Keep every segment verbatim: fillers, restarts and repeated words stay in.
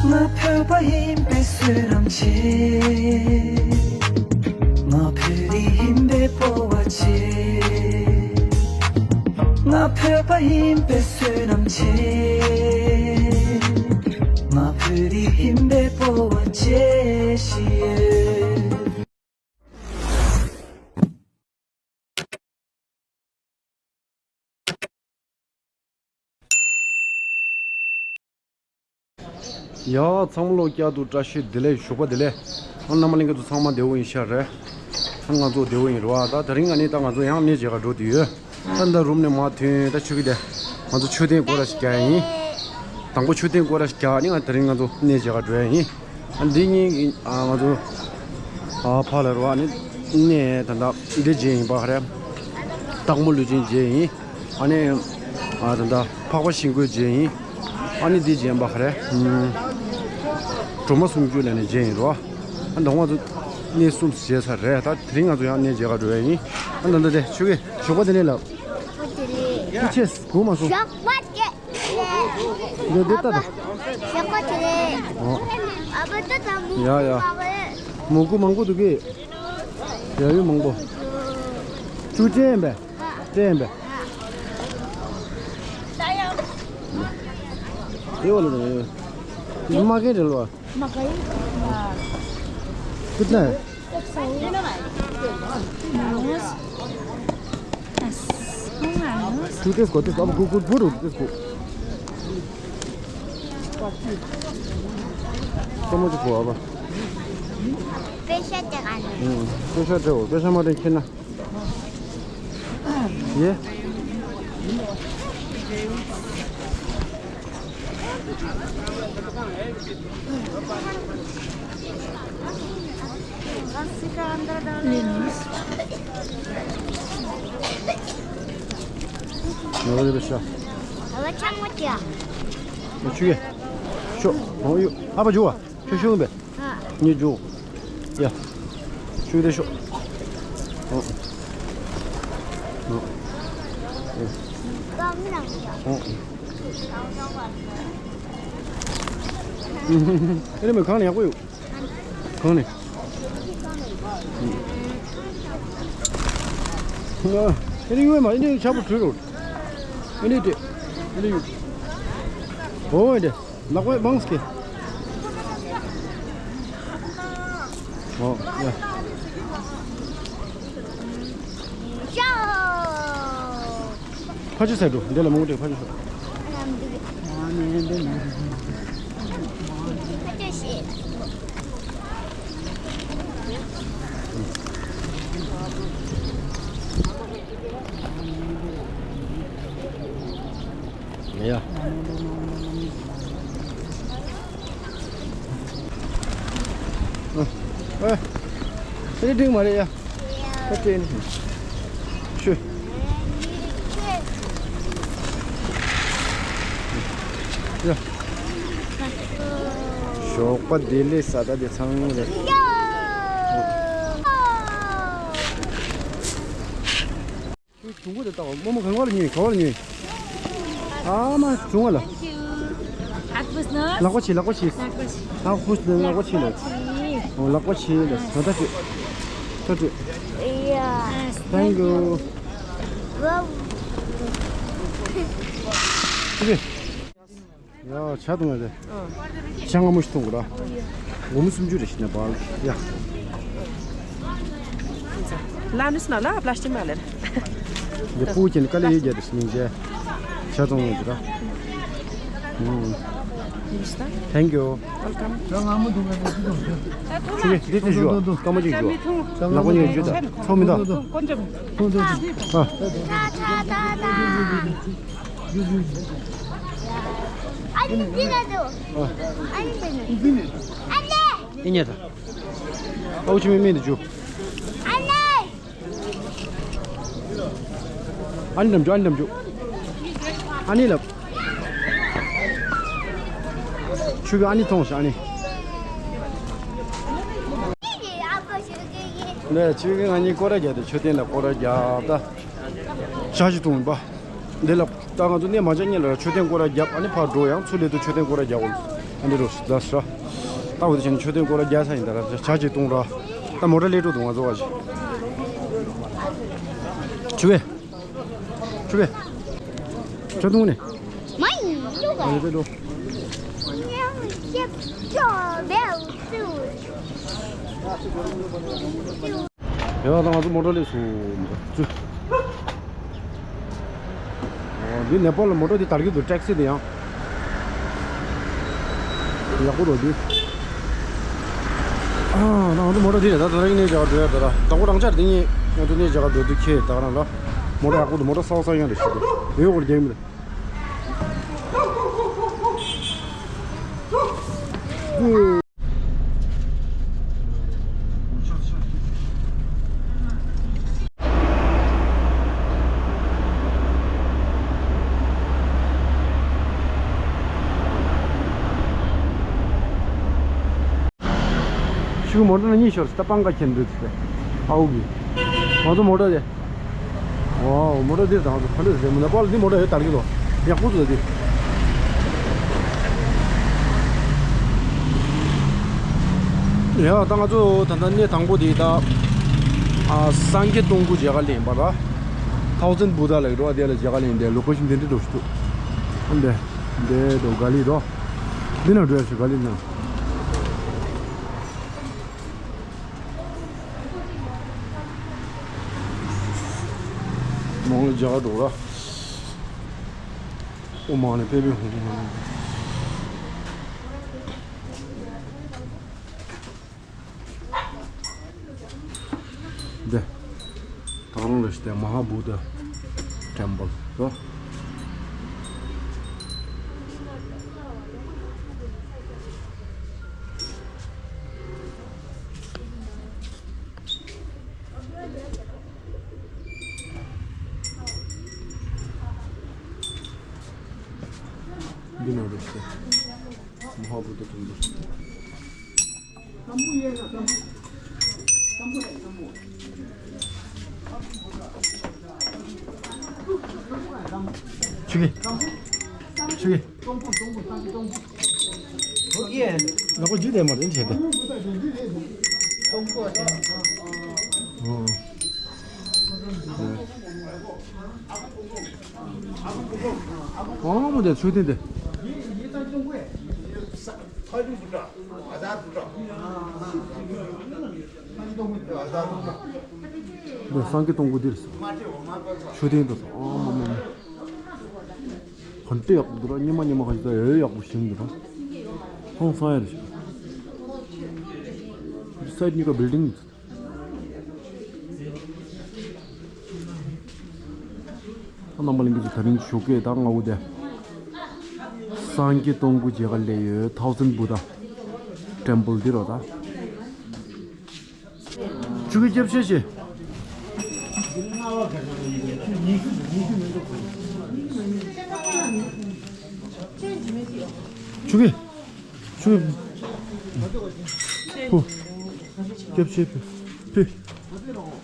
ང་བོད་པ་ཡིན་པའི་བསོད་ནམས་ཆེ། ང་བོད་རིགས་ཡིན་པའི་སྤོབས་པ་ཆེ། ང་བོད་པ་ཡིན་པའི་བསོད་ནམས་ཆེ། ང་བོད་རིགས་ཡིན་པའི་སྤོབས་པ་ཆེ་ཞིག་ཡོད། ཡ། ཚང་མ་ལོ་བསྐྱར་དུ་བཀྲ་ཤིས་བདེ་ལེགས། ཞོགས་པ་བདེ་ལེགས། ཨ། རྣམ་པ་ལྷན་རྒྱས་ཚོ་ཚང་མ་བདེ་པོ་ཡིན་ཤག་རེད། ཨ། ང་ཚོ་བདེ་པོ་ཡིན་རེད་བ། ད་དེ་རིང་ང་ནི་ད་ང་ཚོ་ཡང་གནས་མཇལ་ཁ་འགྲོ་བསྡད་ཡོད། ད་ད་རུམ་ནས་མར་ཐོན། ད་ཆུ་གི་དེ་ང་ཚོ་མཆོད་རྟེན་སྐོར་ར་ཞིག་རྒྱག་ཡ་ཡིན། དང་པོ་མཆོད་རྟེན་སྐོར་ར་ཞིག་རྒྱག་ནི་ང་དེ་རིང་ང་ཚོ་གནས་མཇལ་ཁ་འགྲོ་ཡ་ཡིན། ཨ། འདི་གཉིས་ཀྱི། ཨ། ང་ཚོ། ཨ། ཕར་ལ་རེད་བ། ནི་གནས་ད་ད་འདི་མཇལ་ཡིན་པ་རེད། སྟག་མོ་ལུས་སྦྱིན་མཇལ་ཡིན། ཨ་ནི། ཨ། ད་ད་འཕགས་པ་ཤིང་ཀུན་མཇལ་ཡིན། ཨ་ནི་འདི་མཇལ་པ་རེད། ཨུམ། སྒྲོལ་མ་སུམ་ཅུ་ལ་ནི་མཇལ་ཡིན་རོ། ཨ། ད་ང་ཚོ་གནས་གསུམ་མཇལ་ཚར་རེད། ད་དེ་རིང་ང་ཚོ་ཡང་གནས་མཇལ་ཁ་འགྲོ་ཡ་ཡིན། ཨ། ད་ད་དེ་ཆུ་གི་ཞོགས་པ་བདེ་ལེགས་ལབ། ཨ། ཆེས་སྒུག་མ་སོང་། ཞོགས་པ་བདེ་ལེགས། འདི་འདི་ལྟ་ད། ཞོགས་པ་བདེ་ལེགས། ཨོ། ཨ་ཕ་ད་ད་མུ་ཡ་ཡ། མུ་གུ་མང་པོ་འདུག་གི། ཡ་ཡོད་མང་པོ། ཆུ་ཅན་པས། ཅན་པས། དེ་འོ་ལ་དེ་མ་གན་རེད་ལོ། མ་གན། कितना है? तू किसको, किसको? अब गु-, गु-, गुरु किसको? समझ को अब। पैसा चढ़ाने। हम्म, पैसा दो, पैसा मत रखना। ये? ནོར་བུ་རེད་པས་ཤག་ཨ་ཕ་ཆང་མ་ཅིག་ཨ། ཆུ་ཡ། ཤོག་ཨོ་ཡོ། ཨ་ཕ་འཇུ་བ། ཆུ་ཤུགས་པས། ཨ། ཉེ་འཇུ། ཡ། ཆུ་དེ་ཤོག་ཨོ། ཨོ། ཨོ། ཨེ་རེད་མོ། གང་ནས་ཡག་པོ་ཡོད། གང་ནས། ཨེ་རེད་ཡོད་མ། ཨེ་རེད་ཆག་པོ་བྲུས་རོ། ཨེ་རེད་དེ། ཨེ་རེད་ཡོད། ཨོ་ཨེ་རེད། ལག་པས་མང་སྐད། ཨོ་ཡ། ཕ་ཆུ་ཟེར་འགྲོ། འདི་ལ་མོ་འདྲེ་ཕ་ཆུ་ཟེར། ཡ། ཨ། ཨ། དེ་འགྲིག་མ་རེད་ཡ། ད་དྲན་ཤུ། ཡ། ཞོགས་པ་བདེ་ལེགས། ས་ད་དེ་ཚང་མ་རེད། ཁྱོད་གྱོང་པོ་དེ་ལྟ་བ། རྨོ་མོ་གང་བར་ཉོས། ག་བར་ཉོས། ཨ་མ་བྱུང་བ་ལ། ལག་པ་ཆེ། ལག་པ་ཆེ། ལག་པ་ཆེ་ལ། ཨོ་ལག་པ་ཆེ་ལ། ད་ལྟ་ཤོད། ད་ལྟ་ཤོད། Thank you. ཡ། ཇ་འཐུང་ཡ་དེ། ཇ་སྔ་མོ་ཞིག་འཐུང་དགོས་ར། སྒོར་མོ་སུམ་ཅུ་རེ་ཞིག་ནས་པར། ཡ། ལ་ནུས་ན་ལ་པ་ལ་སི་ཊིག་མ་ལེན། འདི་སྤུ་གུ་ཁྱེར་ནས་དཀའ་ལས་ཡོད་རྒྱུ་རེད་ཟེར་ནས་ཇ་འཐུང་ཡོད་ར། ཨུམ། Thank you. Welcome. ཆུ་བེ་འདི་དེ་ཞུ་བ། སྐར་མ་གཅིག་ཞུ་བ། ལག་པ་གཉིས་ཞུ་ད། ཚོགས་མི་འདུག་ཨ། ཨ་ནི་འདི་ལ་འདུག་ཨ་ནི་འདི་ནི། ཨ་ནི། ཨི་ཉེ་ད། ཨའུ་ཆི་མི་མི་འདི་ཞུ། ཨ་ནི། ཨ་ནི་འགྲམ་ཞུ། ཨ་ནི་འགྲམ་ཞུ། ཨ་ནི་ལབ། ཆུ་གི་ཨ་ནི་མཐོང་ཤག་ཨ་ནི། ནས་ཆུ་གི་ང་གཉིས་སྐོར་ར་རྒྱག་དེ། མཆོད་རྟེན་ལ་སྐོར་ར་རྒྱག་ད། ཇ་ཞིག་འཐུང་ཡིན་པ། འདི་ལ་ད་ང་ཚོ་གནས་མ་མཇལ་སྔོན་ལ་མཆོད་རྟེན་སྐོར་ར་རྒྱབ། ཨ་ནི་ཕར་འགྲོ། ཡང་ཚུར་སླེབས་དུས་མཆོད་རྟེན་སྐོར་ར་རྒྱག་དགོས། ཨ་འདི་རུ་ཟ་ཟ། ད་འོ་དེ་བྱས་ནས་མཆོད་རྟེན་སྐོར་ལ་རྒྱག་ས་ཡིན། ད་ར་ཇ་ཅིག་བཏུང་ར། ད་མོ་ཊ་སླེབས་འགྲོ་འདུག་ང་ཚོ་བ་ཞིག་ཆུ་བེ། ཆུ་བེ། ཆུ་བཏུང་ནས། མ་ཡིན་འགྲོ་ག་ཨ་འདི་འགྲོ། ཡ་ད་ང་ཚོ་མོ་ཊ་སླེབས་སོང་། ཨོ་འདི་ནེ་པཱལ་ལ་མོ་ཊ་འདི་དར་གྱི་འདུག་ཊེག་སི་འདི་ཡང་ཡག་པོ་འདུག་འདི། ཨ་ད་ང་ཚོ་མོ་ཊ་འདི་རེད། ད་ད་རང་གི་གནས་མཇལ་ཁ་འགྲོ་ཡ། ད་ད་ད་ཁོ་རང་ཅག་འདི་གཉིས་ང་ཚོ་གནས་མཇལ་ཁ་འགྲོ་དུས་ཁྱེད་ད་ག་རང་ལ་མོ་ཊ་ཡག་པོ་འདུག་མོ་ཊ་གསར་གསར་ཡང་རེད་ཤི་འདུག་འོད་སྐོར་རྒྱག་གི་མི་འདུག་ཤུགས་མོ་ཊ་ནང་གཉིད་ཤོར་སི་ད་པང་ཀ་ཁྱེར་འདུག་ཟེར། ཨའུ་གི་ང་ཚོ་མོ་ཊ་དེ། ཨོ་མོ་ཊ་འདིར་དང་ཚོ་ཕ་འདྲ་ཟེར་མོ་ནེ་པཱལ་འདི་མོ་ཊ་ཡོད་དར་གི་དོ། ཡག་པོ་འདུག་འདི། ཡ་ད་ང་ཚོ་ད་ལྟ་གནས་དང་པོ་འདི་ད་ཨ་སངས་རྒྱས་སྟོང་སྐུ་མཇལ་ཁ་སླེབས་ཡིན་པ་ར། ཐའོ་ཟན་བུ་ད་ལ་ཡོད་རོ། ཨ་དེ་ལ་མཇལ་ཁ་སླེབས་ཡིན། དེ་ལོ་ཀེ་ཤན་དེ་འདྲ་འགྲོ་ཞིག་འདུག་འདི་འདི་འདུག་ག་ལི་རོ། འདི་ན་འགྲོ་ཞིག་ག་ལི་ན། མོང་ལ་རྒྱ་གར་འགྲོ་ར། ཨོ་མ་ནི་པེ་པེ་ཧུང་ཧུང་། འདི། ད་རུང་ལ་ཞིག་དེ་མ་ཧཱ་བུདྡྷ་ཊེམ་པལ་ར། འདི་ནང་རེད་ཤག་མ་ཧཱ་བུདྡྷ་ཐུན་འདི། ཆུ་གི་ཆུ་གི་ལ་ཁོ་རྒྱུད་དེ་མ་རེད་བྱས་ཏེ། ཨོ། ཨོ་མོ་དེ་ཆུ་དེ་དེ། འདི་སངས་རྒྱས་སྟོང་སྐུ་འདིར་སོང་། མཆོད་རྟེན་དུ་སོང་། ཨོ་མ་མ་མ། ག་འདྲ་ཡག་པོ་འདུག་ར། སྙེ་མ་སྙེ་མ་ག་ཞིག་ད་ཡོད་ཡག་པོ་ཞིག་འདུག་ར། ཧང་སང་ཡ་རེད་ཤག་འདི་སའིཌ་གཉིས་ཀ་བིལ་ཌིང་འདུག་ད་རྣམ་པ་ལྷན་རྒྱས་ཚོ་ད་རིང་ཞོགས་ཀས་ད་ང་འུ་དེ་སངས་རྒྱས་སྟོང་སྐུ་མཇལ་ཁ་སླེབས་ཡོད། ཐའོ་ཟན་བུདྡྷ་ཊེམ་པལ་འདི་རོ་ད། ཆུ་གི་སྐྱབས་བྱེད་བྱེད། ཆུ་གི་ཆུ་གི་ཧུ། སྐྱབས་བྱེད་ཕུ། ཕུ།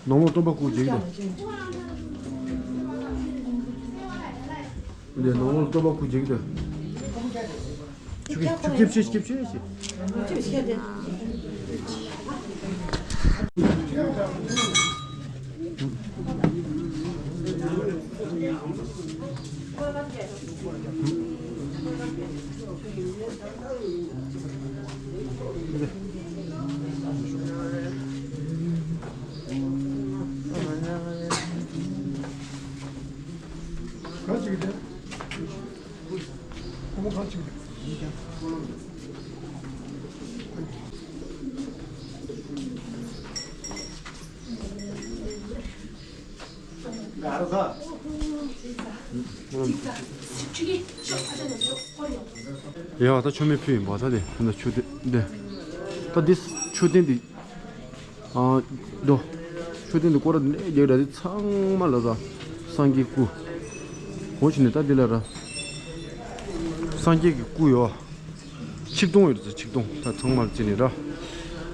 ནང་ལོགས་སྟོན་པ་སྐུ་མཇལ་གི་འདུག་འདི་ནང་ལོགས་སྟོན་པ་སྐུ་མཇལ་གི་འདུག་ཆུ་གི་ཆུ་སྐྱབས་བྱེད་སྐྱབས་བྱེད་བྱེད། ག་ཅིག་དེ། ཁོ་མོ་ག་ཅིག་དེ། ཡ་ད་མཆོད་མེ་ཕུལ་ཡིན་པ་ད་དེ་ད་མཆོད་རྟེན་དེ་ད་འདི་མཆོད་རྟེན་འདི། ཨ། དོ། མཆོད་རྟེན་འདི་སྐོར་ར་འདི་ནས་རྒྱག་ར་འདི་ཚང་མ་ལ་ད་སངས་རྒྱས་སྐུ། འོ་བྱས་ནས་ད་འདི་ལ་ར་སངས་རྒྱས་ཀྱི་སྐུ་ཡོད། ཆིག་སྟོང་ཡོད་རེད། ཆིག་སྟོང་ད་ཚང་མ་བརྩིས་ནས་ར།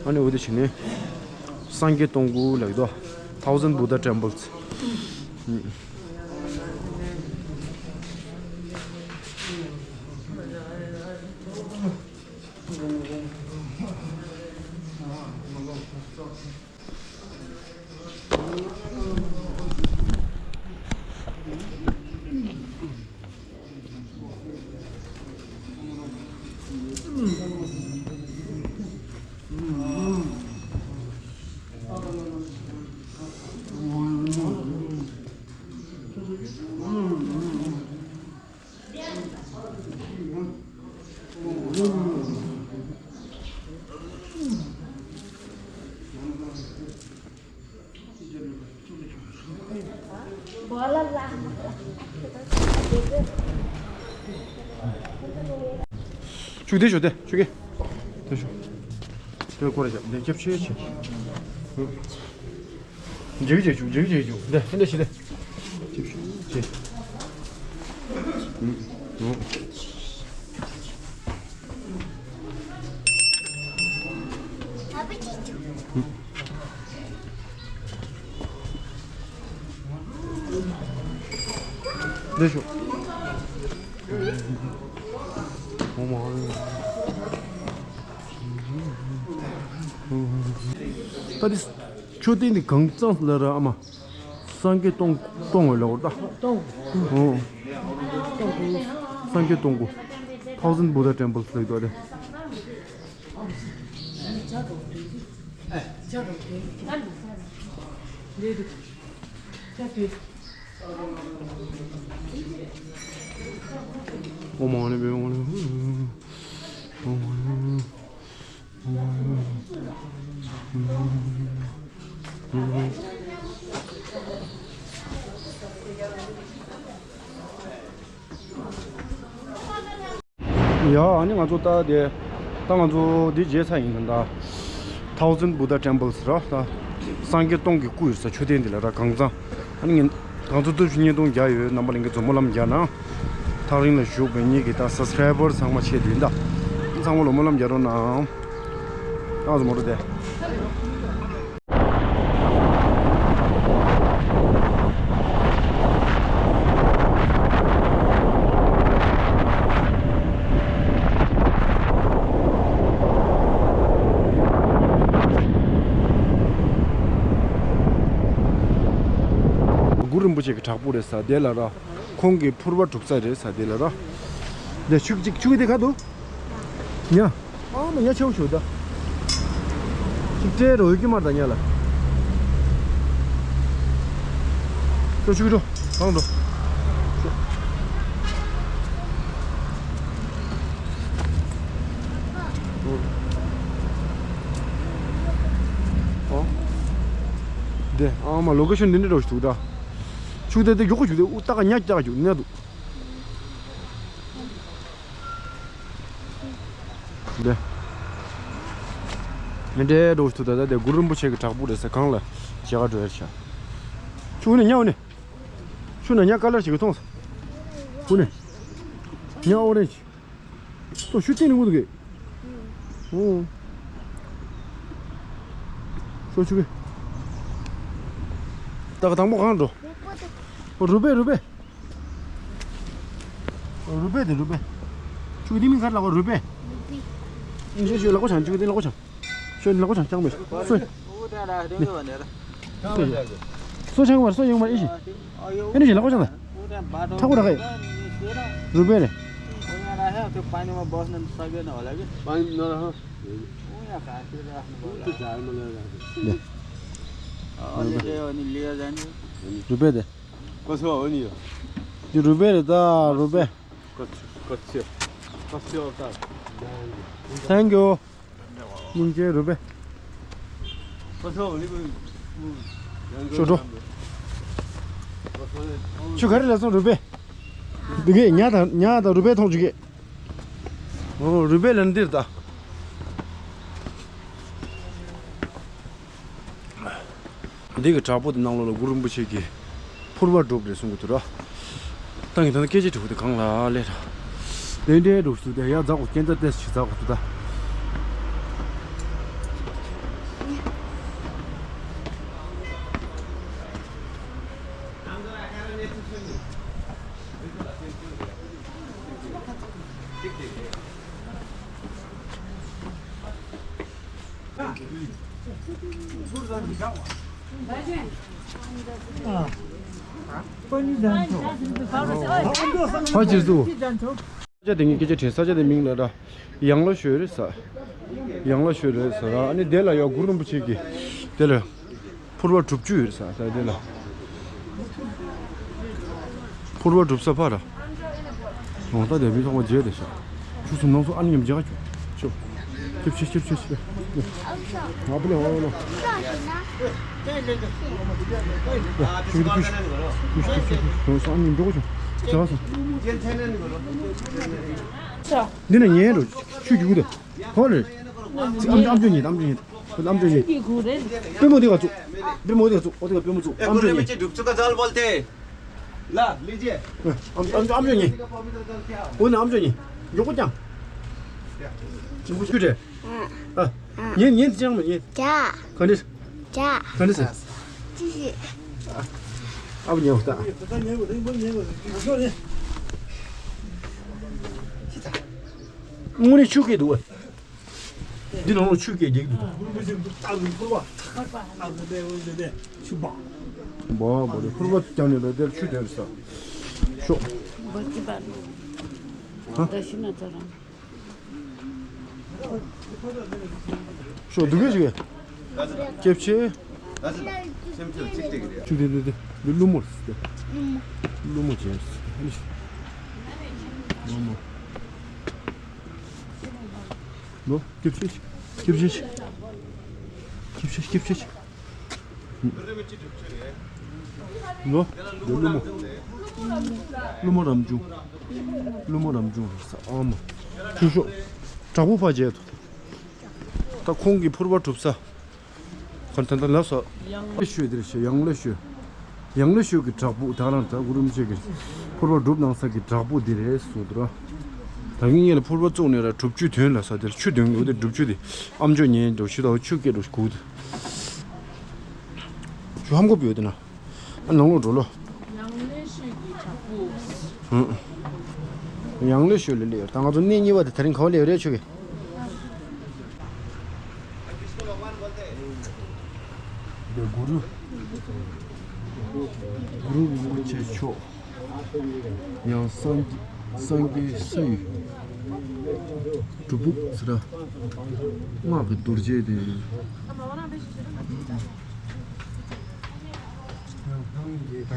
ཨ་ནི་འོ་དེ་བྱས་ནས་སངས་རྒྱས་སྟོང་སྐུ་ལབ་ཀྱི་འདུག Thousand Buddha Temples། ཨུ། ཆུ་དེ་ཞོ་དེ་ཆུ་གེ་དེ་ཞོ་དེ་སྐོར་ར་བཞག་དེ་རྒྱབ་ཆེ་ཆེ། འཇིག་བྱེད་བཅུག་འཇིག་བྱེད་བཅུག་འདི་འདི་ཞི་དེ། འདི་ཞོ། ད་འདི། མཆོད་རྟེན་འདི་གང་ཚང་ལ་ར་ཨ་མ། སངས་རྒྱས་སྟོང་སྟོང་བའི་ལོག་ད། སྟོང་། ཨོ། སྟོང་དགུ། སངས་རྒྱས་སྟོང་དགུ། Thousand Buddha Temples ལ་ཡོད་དེ། ཨོ་མ་ཎི་པདྨེ་ཧཱུྃ། ཨོ་མ་ཎི། ཡ། ཨ་ནི་ང་ཚོ་ད་དེ། ད་ང་ཚོ་འདི་མཇལ་ཚར་ཡིན་ད། Thousand Buddha Temples ར་ད། སངས་རྒྱས་སྟོང་གི་སྐུ་ཡོད་ས་མཆོད་རྟེན་འདི་ལ་ར་གང་ཚང་། ཨ་ནི་ངས་གང་ཚོད་སྟོབས་ཤུགས་བརྙན་ཐུང་རྒྱག་ཡོད། རྣམ་པ་ལྷན་རྒྱས་ཚོ་སྨོན་ལམ་རྒྱག་གནང་། ཐག་རིང་ལ་བཞུགས་པའི་ངེད་ཀྱི་ད་སབ་སི་ཀ་རའི་བར་ཚང་མ་ཆེད་དུ་ཡིན་ད། ཚང་མ་ལ་སྨོན་ལམ་རྒྱག་རོགས་གནང་། ཨ་ཟོ་མོ་རོ་དེ། གུ་རུ་རིན་པོ་ཆེ་གི་བྲག་ཕུག་རེད་ས་དེ་ལ་ར། ཁོང་གི་ཕུར་པ་སྒྲུབ་ས་རེད་ས་དེ་ལ་ར། དེ་ཆུ་གཅིག་ཆུ་གི་དེ་ག་འདུག་ཉ། ཨ་མ་ཉ་ཆེ་བོ་ཞིག་ད། ཅིག་སྤྲད་རོགས་ཡོད་ཀྱི་མ་རེད་ད་ཉ་ལ། སོ་ཆུ་གི་འགྲོ། གང་འགྲོ། ཨོ། དེ་ཨ་མ་ལོ་ཀེ་ཤོན་འདི་འདྲ་འགྲོ་ཞིག་འདུག་ད། ཆུ་དེ་དེ་མགྱོགས་པོ་ཞིག་དེ་ཨུ་ཏ་ཀ་ཉ་ཀྱག་ཞིག་ཉ་འདུག་འདི། འདི་འདྲའི་འགྲོ་ཐུབ་ད་ལྟ་དེ་གུ་རུ་རིན་པོ་ཆེ་གི་བྲག་ཕུག་རེད་ཟེར་གང་ལ་མཇལ་ག་འགྲོ་ཡར་བྱ། ཆུ་ནས་ཉ་འོ་ནས། ཆུ་ནས་ཉ་ཀ་ལར་ཞིག་གི་མཐོང་ས། འོ་ནས། ཉ་ཨོ་རེན་ཇི། ཏོ་ཤུ་ཏིང་ནི་འུ་དུ་གེ། འོ། ཤོ་ཆུ་གེ། ད་ག་དང་པོ་གང་འགྲོ། རུ་སྦལ་རུ་སྦལ། རུ་སྦལ་དེ་རུ་སྦལ། ཆུ་གི་དེ་མིང་ག་རེ་ལབ་གོ་རུ་སྦལ། ཨིན་ཞེ་ཞེ་ལག་པ་བྱང་ཆུ་གི་དེ་ལག་པ་བྱང་། ཤོ་ནི་ལག་པ་བྱང་བྱང་མེད་སོ། སོ་བྱང་མར་སོ་ཡོང་མར་ཨི་ཞེ། ཨེ་ནི་ཞེ་ལག་པ་བྱང་ད། ཐག་པོ་རག་གི། རུ་སྦལ་རེད། རུ་སྦལ་དེ། འདི་རུ་སྦལ་རེད་ད་རུ་སྦལ། Thank you. སྙིང་རྗེ་རུ་སྦལ། ཤོ་འགྲོ། ཆུ་ག་རེ་ལ་སོང་རུ་སྦལ། འདི་གས་ཉ་དང་ཉ་དང་རུ་སྦལ་མཐོང་བཅུག་གས། ཨོ་རུ་སྦལ་ལ་འདིར་ད། འདི་གི་བྲག་ཕུག་དེ་ནང་ལོགས་ལ་གུ་རུ་རིན་པོ་ཆེ་གི་ཕུར་པ་སྒྲུབ་རེད་གསུང་གི་འདུག་ར། ད་ངས་ད་ལྟ་སྐད་ཆ་དྲི་བ་དེ་གང་ལ་སླེབས་ར། དེ་འདྲའི་སྒྲུབ་ཚུལ་དེ་ཡ་འཛག་གོ་སྐྱེན་རྩ་ཏེས་ཞིག་འཛག་གོ་ཐུ་ད། ཕ་རྗེས་སུ། ས་ཆ་དེ་ངས་སྐད་ཆ་དྲིས། ས་ཆ་དེ་མིང་ལ་ར། ཡང་ལ་ཤོད་རེད་ས། ཡང་ལ་ཤོད་རེད་ས་ར། ཨ་ནི་དེ་ལ་ཡ་གུ་རུ་རིན་པོ་ཆེ་གི་དེ་ལ་ཕུར་པ་དྲུག་ཅུ་ཡོད་རེད་ས། ད་དེ་ལ་ཕུར་པ་སྒྲུབ་ས་ཕ་ར། འོང་ད་དེ་མི་ཐོག་མ་མཇལ་དེ་ཤ། ཆུ་སུམ་ནང་སུ་ཨ་ནི་མཉམ་མཇལ་ཆུ། ཆུ། ཁྱེར་ཆེ་ཁྱེར་ཆེ་ཁྱེར། ང་པི་ལེ་ཧོ་ལོ། ཆུ་གི་ཁུ་ཤི། ཁུ་ཤི་ཁུ་ཤི་ཁུ་ཤི། འོང་སོང་ཨ་ནི་འགྲོ་གོ་ཆུ། ཇ་སོང་། འདི་ནས་ཉན་འགྲོ། ཆུ་རྒྱུག་དེ། ཧོ་ལེ། ཨམ་ཨམ་ཅོག་ཉན་ཨམ་ཅོག་ཉན། ཨམ་ཅོག་ཉན། པུས་མོ་དེ་ག་བཙུགས། པུས་མོ་དེ་ག་བཙུགས། ཨོ་དེ་ག་པུས་མོ་བཙུགས། ཨམ་ཅོག་ཉན། ཨམ་ཨམ་ཅོག་ཉན། འོ་ན་ཨམ་ཅོག་ཉན། མགྱོགས་པོ་ཀྱང་། ཨ། ཉན་ཉན་ཅང་མ་ཉན། ཇ། ག་འདྲ། ཇ། ག་འདྲ་ཟེར། ཅི་ཞིག་ཨ་བ་ཉན་འོ་ད། དངོས་གནས་ཆུ་སྐྱེས་འདུག་བ། འདི་ནང་ལ་ཆུ་སྐྱེས་རྒྱུག་འདུག་བ་བ་རེ་ཕུར་པ་རྒྱབ་ནས་ལ་དེར་ཆུ་དེར་ས། ཤོག་ཧ། ཤོག་འདུག་གས་ཞིག་སྐྱེབ་ཆེ། ཆུ་དེ་དེ་དེ་འདི་ཀླུ་མོ་རེད་ཟེར་ཏེ། ཀླུ་མོ་ཅན་རེད་ཟེར་ཏེ། ཀླུ་མོ། ལོ། སྐྱིབས་ཤིག་སྐྱིབས་ཤིག་སྐྱིབས་ཤིག་སྐྱིབས་ཤིག་ལོ། ཀླུ་མོ། ཀླུ་མོ་རམ་ཆུང་། ཀླུ་མོ་རམ་ཆུང་རེད་ས་ཨ་མ། ཆུ་ཤོག་དྲག་པོ་ཕ་རྗེས་ཐུག་ད་ཁོང་གི་ཕུར་པ་གྲུབ་ས། ཁོ་ད་ལྟ་ལབ་སོ། ཡང་ལེ་ཤོད་འདིར་ཤོད། ཡང་ལེ་ཤོད། ཡང་ལེ་ཤོད་ཀྱི་བྲག་ཕུག་ད་རང་ད་གུ་རུ་རིན་པོ་ཆེ་གི་ཕུར་པ་སྒྲུབ་གནང་ས་གི་བྲག་ཕུག་འདི་རེད་གསུངས་འདུག་ར། ད་གིན་ངེད་ལ་ཕུར་པ་བཙུགས་ནས་ར་སྒྲུབ་ཆུ་དོན་ལ་ས་དེར་ཆུ་དོན་འོ་དེ་སྒྲུབ་ཆུ་དེ་ཨམ་ཅོག་ཉན་འགྲོ་ཆུ་དང་ཆུ་སྐྱེས་འགྲོ་གུ་དེ། ཆུ་ཧམ་གོ་བོད་དེ་ན། ཨ་ནང་ལོགས་འགྲོ་ལོ། ཡང་ལེ་ཤོད་ཀྱི་བྲག་ཕུག་ཡང་ལེ་ཤོད་ལ་སླེབས་ཡོད། ད་ང་ཚོ་གནས་གཉིས་པ་དེ་དེ་རིང་ག་བ་སླེབས་རེད་ཆུ་གི། འདི་གུ་རུ། གུ་རུ་རིན་པོ་ཆེ་མཆོག་ཡང་སངས་རྒྱས་སངས་རྒྱས་སུ་ཡི་སྒྲུབ་ཕུག་ཟེར་ར། སྔགས་ཀྱི་རྡོ་རྗེ་དེ།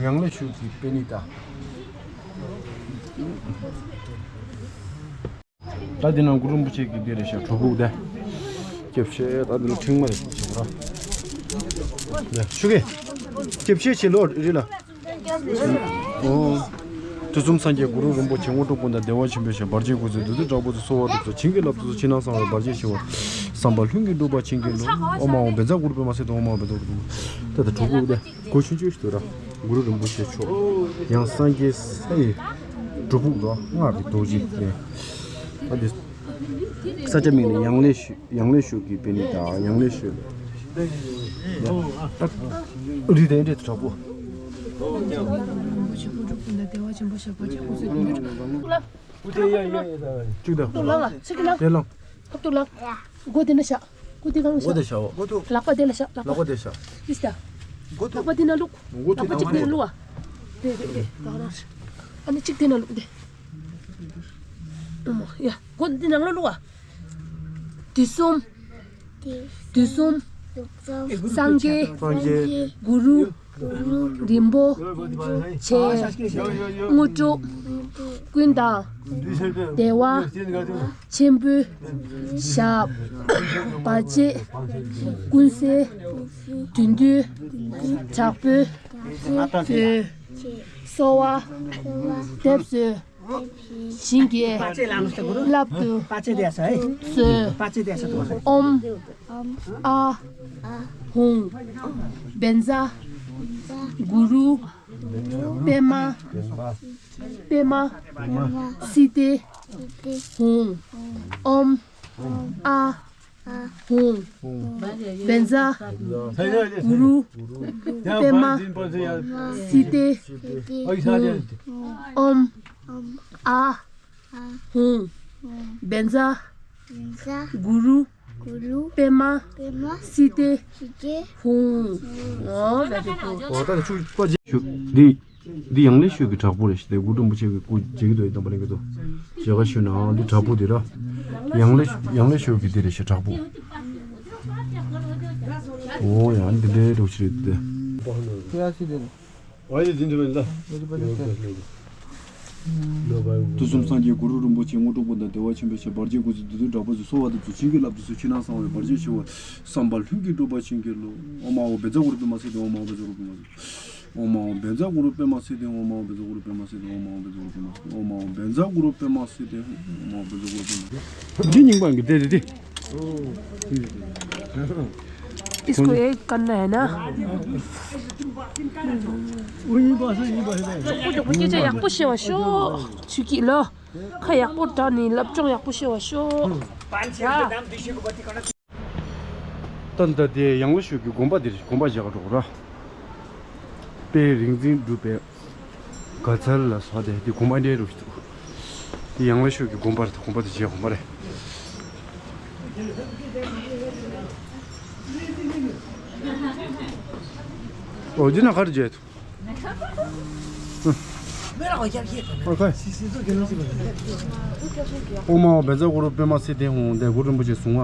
ཡང་ལེ་ཤོད་ཀྱི་པེ་ནི་ད། ད་འདི་ན་གུ་རུ་རིན་པོ་ཆེ་གི་འདི་རེད་ཤག་སྒྲུབ་ཕུག་དེ། སྐྱེབ་ཆེ་ད་འདི་ན་ཁྲིག་མ་རེད་ཤག་ར། ཡ་ཆུ་གེ། སྐྱེབ་ཆེ་ཆེ་ལོ་རི་ལ། ཨོ། དུས་གསུམ་སངས་རྒྱས་གུ་རུ་རིན་པོ་ཆེ་དངོས་གྲུབ་ཀུན་དང་བདེ་བ་ཆེན་པོའི་ཞིང་བར་ཆད་ཀུན་སེལ་བདུད་རྩི་བྲག་ཕུག་ཏུ་གསོལ་བ་འདེབས་སོ། བྱིན་གྱིས་བརླབ་ཏུ་གསོལ། ཕྱི་ནང་གསང་བའི་བར་ཆད་ཞི་བ། བསམ་པ་ལྷུན་གྱིས་འགྲུབ་པར་བྱིན་གྱིས་རློབས། ཨོཾ་ཨཱཿཧཱུྃ་བཛྲ་གུ་རུ་པདྨ་སིདྡྷི་ཧཱུྃ། ཨོཾ་ཨཱཿཧཱུྃ་བཛྲ་གུ་རུ་པདྨ་སིདྡྷི་ཧཱུྃ། ད་ད་གྲོགས་པོ་དེ་གོ་ཆུང་ཆུང་ཞིག་ཏུ་ར། གུ་རུ་རིན་པོ་ཆེ་མཆོག་ཡང་སངས་རྒྱས་ས་ཡི་སྒྲུབ་ཕུག་ཏུ་སྔགས་ཀྱི་རྡོ་རྗེ་ལས། ད་འདི་ས་ཆ་མིང་ནི་ཡང་ལེ་ཤོད། ཡང་ལེ་ཤོད་ཀྱི་པེ་ནི་དང་ཡང་ལེ་ཤོད་ལས། ད་རི་དེ་འདྲའི་དྲག་པོ། གཅིག་དང་། དེ་ལ། ཁབ་ཏུ་ལངས། སྒོ་དེ་ན་བཞག་སྒོ་དེ་གང་ལ་བཞག་སྒོ་དེ་བཞག་ལག་པ་དེ་ལ་བཞག་ལག་པ་དེ་བཞག་ལག་པ་དེ་ན་བླུགས། ལག་པ་གཅིག་དེ་ན་བླུགས་ཨ། དེ་དེ་དེ་ད་རང་། ཨ་ནི་གཅིག་དེ་ན་བླུགས་དེ། ཨོ་མ་ཡ། སྒོ་འདི་ནང་ལ་བླུགས་ཨ། དུས་གསུམ། དུས་གསུམ། སངས་རྒྱས། སངས་རྒྱས། གུ་རུ། རིན་པོ་ཆེ། དངོས་གྲུབ་ཀུན་དང་བདེ་བ་ཆེན་པོའི་ཞབས། བར་ཆད་ཀུན་སེལ་དོན་དུ་དྲག་པོའི་གསོལ་བ་འདེབས་སོ། བྱིན་གྱིས་བརླབ་ཏུ་གསོལ། ཨོཾ་ཨཱཿཧཱུྃ་བཛྲ་གུ་རུ་པདྨ་པདྨ་སིདྡྷི་ཧཱུྃ། ཨོཾ་ཨཱཿཧཱུྃ་བཛྲ་གུ་རུ་པདྨ་སིདྡྷི་ཧཱུྃ། ཨོཾ་ཨཱཿཧཱུྃ་བཛྲ་གུ་རུ་ པདྨ། པདྨ། སིཏའི། སིཏའི། ཧཱུྃ། ཨོ་very good. ཨོ་ད་ཆུ་པ་ཅིག་འདི། འདི་ཡང་ལེ་ཤོད་ཀྱི་བྲག་ཕུག་རེད་ཤི་དེ་གུ་རུ་རིན་པོ་ཆེ་གི་སྐུ་མཇལ་གྱི་འདུག་དམ་པ་ལེན་གྱི་འདུག་མཇལ་ཁ་ཞུས་ན་འདི་བྲག་ཕུག་འདི་ར། ཡང་ལེ་ཡང་ལེ་ཤོད་ཀྱི་འདི་རེད་ཤི་བྲག་ཕུག་ཨོ་ཡང་འདི་འདྲའི་རོགས་ཤི་རེད་དེ། དུས་གསུམ་སངས་རྒྱས་གུ་རུ་རིན་པོ་ཆེ་དངོས་གྲུབ་པོ་དང་བདེ་བ་ཆེན་པོའི་ཞབས་བར་ཆད་ཀུན་སེལ་བདུད་འདུལ་དྲག་པོ་ཚོས་གསོལ་བ་འདེབས་སོ། བྱིན་གྱིས་བརླབ་ཏུ་གསོལ། ཕྱི་ནང་གསང་བའི་བར་ཆད་ཞི་བ། བསམ་པ་ལྷུན་གྱིས་གྲུབ་པར་བྱིན་གྱིས་རློབས། ཨོཾ་ཨཱཿཧཱུྃ་བཛྲ་གུ་རུ་པདྨ་སིདྡྷི། ཨོཾ་ཨཱཿཧཱུྃ་བཛྲ་གུ་རུ་པདྨ་སིདྡྷི། ཨོཾ་ཨཱཿཧཱུྃ་བཛྲ་གུ་རུ་པདྨ་སིདྡྷི། ཨོཾ་ཨཱཿཧཱུྃ་བཛྲ་གུ་རུ་པདྨ་སིདྡྷི། ཨོཾ་ཨཱཿཧཱུྃ་བཛྲ་གུ་རུ་པདྨ་སིདྡྷི། ཨོཾ་ཨཱཿཧཱུྃ་བཛྲ་གུ་རུ་པདྨ། འདི་རྙིང་པ་གི་དེ་རེད་དེ། इसको एक करना है ना। མགྱོགས་པོ་མགྱོགས་པོ་སྐད་ཆ་ཡག་པོ་བཤད་པ་ཤོག་ཆུ་སྐྱིད་ལོ། ཁ་ཡག་པོ་གྲགས་ནས་སློབ་སྦྱོང་ཡག་པོ་བྱེད་པ་ཤོག་ད་ལྟ་དེ་ཡང་ལེ་ཤོད་ཀྱི་དགོན་པ་འདིར་དགོན་པ་མཇལ་ག་འགྲོ་གི་ར། དཔལ་རིག་འཛིན་གྲུབ་པའི་དགའ་ཚལ་ལ་སོགས་ཏེ་དེ་དགོན་པ་འདྲའི་རུ་ཞིག་འདུག་དེ་ཡང་ལེ་ཤོད་ཀྱི་དགོན་པ་རེད། དགོན་པ་དེ་མཇལ་དགོས་མ་རེད། ཨོ་འདི་ན་ག་རེ་མཇལ་འདུག་ཨོ་ཁ། ཨོཾ་ཨཱཿཧཱུྃ་བཛྲ་གུ་རུ་པདྨ་སིདྡྷི་ཧཱུྃ། དེ་གུ་རུ་རིན་པོ་ཆེ་གསུང་ང་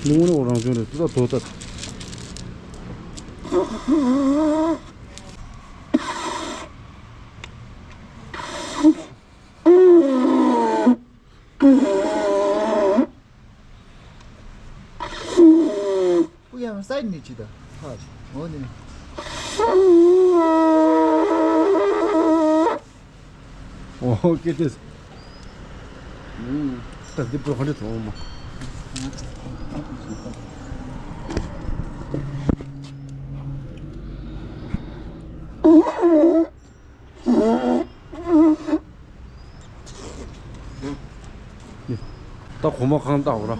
ལུང་ནོ་རང་བྱུང་རེད་ཏུ་ད་དོ་ད། ཀུ་ཡང་སའི་ནི་ཅི་ད་ཧ་ཅི་འོ་ནི། ཨོ་ཀེ་ཏེས། ད་འདི་པོ་ཧ་འདྲེ་ཐོང་མ། ད་གོང་མ་གང་ལྟ་བ་ར།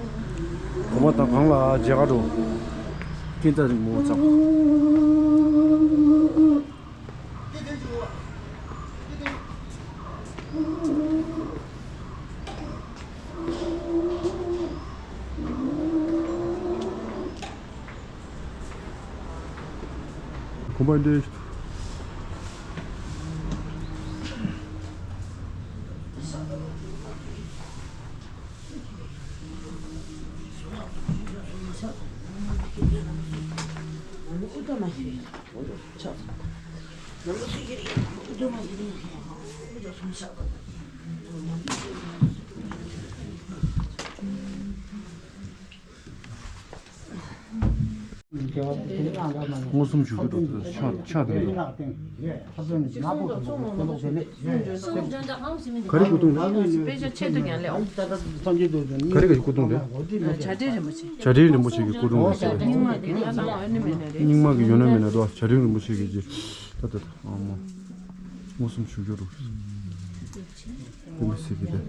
གོང་མ་དང་གང་ལ་མཇལ་ག་འགྲོ། ཀིན་ཏ་རིང་མོ་ཚང་། གོམ་པ་འདི། མངོན་སུམ་ཞུ་རྒྱུ་འགྲོ་ཕྱག་ཕྱག་དེ་འགྲོ། ག་རེ་སྐུ་གདུང་རེད། དཔེ་ཆ་ཆེད་དུ་ཀྱང་ལེའོ། ག་རེ་ག་སྐུ་གདུང་རེད། བྱ་བྲལ་རིན་པོ་ཆེ། བྱ་བྲལ་རིན་པོ་ཆེ་གི་སྐུ་གདུང་རེད་ཟེར། རྙིང་མ་གི་ཡོད་ན་མེད་ན་འགྲོ། བྱ་བྲལ་རིན་པོ་ཆེ་གི་རྗེ། ད་ད་ད་ཨ་མ། མངོན་སུམ་ཞུ་རྒྱུ་འགྲོ། དེ་མི་སྲིད་གི་དེ།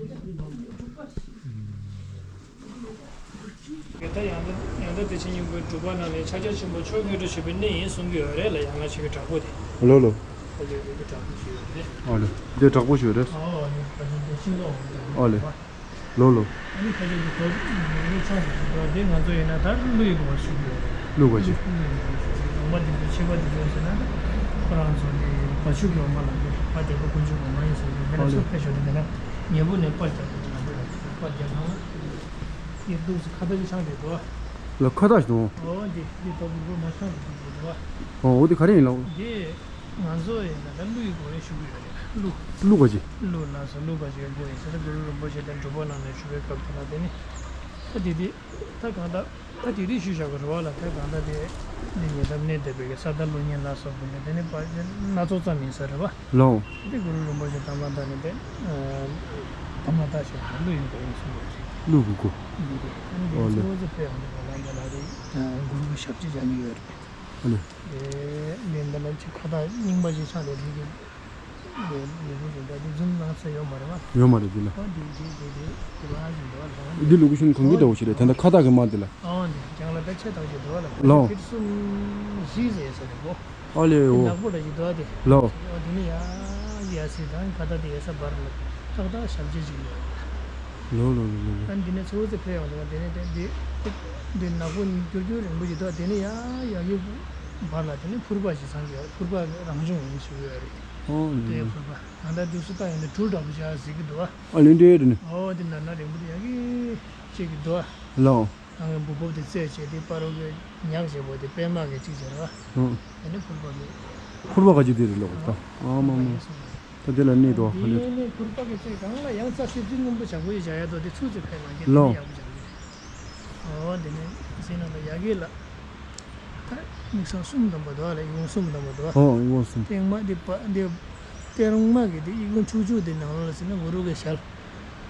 ད་ཡང་ད་ཡང་ད་བདེ་ཆེན་སྙིང་པོའི་སྒྲུབ་པ་ནང་ནས་ཕྱག་རྒྱ་ཆེན་པོ་མཆོག་དངོས་གྲུབ་ཞུ་བའི་གནས་ཡིན་གསུང་གི་ཡོད་རེད་ལ། ཡང་ན་ཆོས་ཀྱི་དྲག་པོ་དེ། ལོ་ལོ། ཨོ་ལེ་ལེ་གི་དྲག་པོ་ཞུ་ཡོད་རེད། ཨོ་ལེ་འདི་དྲག་པོ་ཞུ་ཡོད་རེད། ཨོ་ལེ་ད་ད་ཤིང་ཏོག་ཨོ་ལེ། ལོ་ལོ། ཨ་ནི་ཁ་ཤས་ཀྱི་གོ་མི་ཆོག་ཞིག་གོ་དེ་ང་ཚོ་ཡིན་ན་ད་བླུ་ཡི་གོ་ཞུ་གི་ཡོད་རེད། བླུ་གོ་ཅི། བླུ་ཡི་གོ་ཞུ་གི་ཡོད་རེད། ལུང་པ་འདི་ཚོ་ཆེ་བ་འདི་ཚོ་ཟེར་ན་ད་ཁོ་རང་ཚོ་འདི་བ་ཕྱུགས་ཀྱི་འོ་མ་ལ་འདི་ཕ་རྒྱལ་པོ་དཀོན་མཆོག་གི་འོ་མ་ཡིན་ཟེར་གི་མེ་ལ་ཨོ་ལེ། ཚོ་ཕེབས་ཞོར་དུ་འདི་ན་ཉེ་པོ་ནས་པར་རྒྱག་གི་ང་ཚོ་ཡང་པར་རྒྱག་ན་ཡི་འདུག་སེ་ཁ་ད་ཅི་ཆང་རེད་དོ། ལ་ཁ་ད་ཞིག་དང་། ཨོ་འདི་འདི་ད་བུ་བུ་མ་ཆང་རེད་འདུག་དོ། ཨོ་འོ་དེ་ག་རེ་ཡིན་ལགས། འདི། ང་ཚོ་ཡིན་ན་ད་གླུ་ཡི་སྒོ་རེ་ཞུ་གི་ཡོད་རེད། གླུ། གླུ་ག་ཅི། གླུ་ལ་སོགས་གླུ་ག་ཅི་གི་སྒོ་ཡིན་ཟེར་ན་གུ་རུ་རིན་པོ་ཆེ་དང་སྒྲུབ་པ་གནང་ནས་ཞུ་བའི་སྐབས་དེ་ལ་དེ་ནི། ད་དེ་དེ། ད་གང་ལྟར། ད་དེ་རིགས་ཞུ་བཞག་གི་རེད་བ་ལ། ད་གང་ལྟར་དེ། འདི་ཉེ་འདབས་གནས་བསྡད་པའི་གི་ས་དར་གླུ་སྙན་ལ་སོགས་པའི་གི་དེ་ནི་པ་སྣ་ཚོགས་ཙམ་ཡིན་ས་རེད་བ། ལོ། དེ་གུ་རུ་རིན་པོ་ཆེ་དམ་ལ་བཏགས་ནས་དེ། དམ་ལ་བཏགས་བཞག་གླུ་ཡི་སྒོ་ཡིན་གསུངས་པ་རེད། གླུ་གི་སྒོ། འདི་དེ། ཨ་ནི་དེ་ཨོ་ལེ། གཙོ་བོ་དེ་ཕེབས་ཡོང་དུས་ག་ལ་འདི་ལ་དེ། གུ་རུ་གི་ཞབས་རྗེས་བཞག་མྱོང་ཡོད་རེད། ཨ་ནི། ཨེ་ལེན་ད་ལ་ཅིག་ཁ་བཏགས་རྙིང་པ་ཞིག་ཆགས་ཏེ་འདི་གི་ལེ་ལེ་ལེ་ལེ་འདྲ་འདི་རྫུན་ནང་ཚོད་ཡོད་མ་རེད་བ། ཡོད་མ་རེད་འདི་ལ། ཨོ་འདི་འདི་འདི་འདི་ འདི་ལུ་གུ་ཤུན་གོང་གི་འདྲ་བོ་ཞིག་རེད། ད་ལྟ་ཁ་བཏགས་ཀྱི་མ་འདི་ལ། ཨོ་འདི་རྒྱང་ལ་ད་ཆེ་ཐག་ཆོད་འདུག་ལ། ལོ། ཕིཊ་གསུམ་བཞི་ཟེར་ས་རེད་གོ། ཨ་ལེ་འོ། ནག་པོ་འདྲ་ཞིག་འདུག་ཨ་དེ། ལོ། ཨོ་དེ་ནི་ཡ་ཡ་སི་དང་ཁ་བཏགས་དེ་ཡ་ས་བར་ལ་ཏག་ཏག་ཞབས་རྗེས་ཅིག་ཡོད། ལོ་ལོ་ལོ་ལོ་ལོ། ཨ་འདི་ནས་ཚུར་ཚུར་ཕེབས་ཡོང་འདུག་དེ་ནས་དེ་འདི་འདི་ནག་པོ་འགྱུར་འགྱུར་རིང་པོ་ཞིག་འདུག་དེ་ནས་ཡ་ཡ་གི་བར་ལ་དེ་ནས་ཕུར་པ་ཞིག་ཚང་གི་ཡོད། ཕུར་པ་རང་བྱུང་ཡིན་ཞུ་གི་ཡོད་རེད། ཨོ་ལོ་དེ་ལོ། ཕུར་པ་ད་ལྟ་དུས་སུ་ལྟ་ཡོང་དུས་གྲུ་འདྲ་པོ་ཞིག་གཟིགས་ཀྱི་འདུག་ཨ། ཨ་ལེ་འདྲེ་རེད་ནི། ཨོ་དེ་ན་ན་རིང་པོ་དེ་ཡ་གི་ཅིག་གི་འདུག་ཨ། ལོ། ཨ་ངའི་འབུ་བབ་དེ་རྩད་བྱས་ཏེ་པ་རོ་གི་ཉག་བྱས་པོ་དེ་པད་མ་གི་གཅིག་བྱས་ར། ཧུང་། དེ་ནས་ཕུར་པ་གི། ཕུར་པ་ག་ཅིག་དེ་རེད་ལོ་ད། ཨ་མ་མ། ད་དེ་ལ་གནས་འགྲོ་ཧ་ལེ། དེ་ནས་ཕུར་པ་གི་ཚེ་གང་ལ་ཡང་རྩ་སེ་ཙི་སྔོན་པོ་བྱ་བོ་ཡི་བྱ་ཡ་དོ་དེ་ཚུགས་ཚེ་ཕེབས་ལ་འགྱེལ་ལོ། ཡག་པོ་བྱ་གི་རེད། ཨོ་དེ་ནས་སེ་ན་ལ་ཡ་གི་ལ། ད་དམིགས་བསལ་གསུམ་འདོམས་པ་དོ་ལ་ཡིག་ཀོང་གསུམ་འདོམས་པ་དོ། ཧོ་ཡིག་ཀོང་གསུམ། སྟེང་མ་འདི་པ་འདི། སྟེང་མ་གི་འདི་ཡིག་ཀོང་ཆུང་ཆུང་འདི་ནང་ལ་ཟེར་ན་གུ་རུ་གི་ཞལ། ད་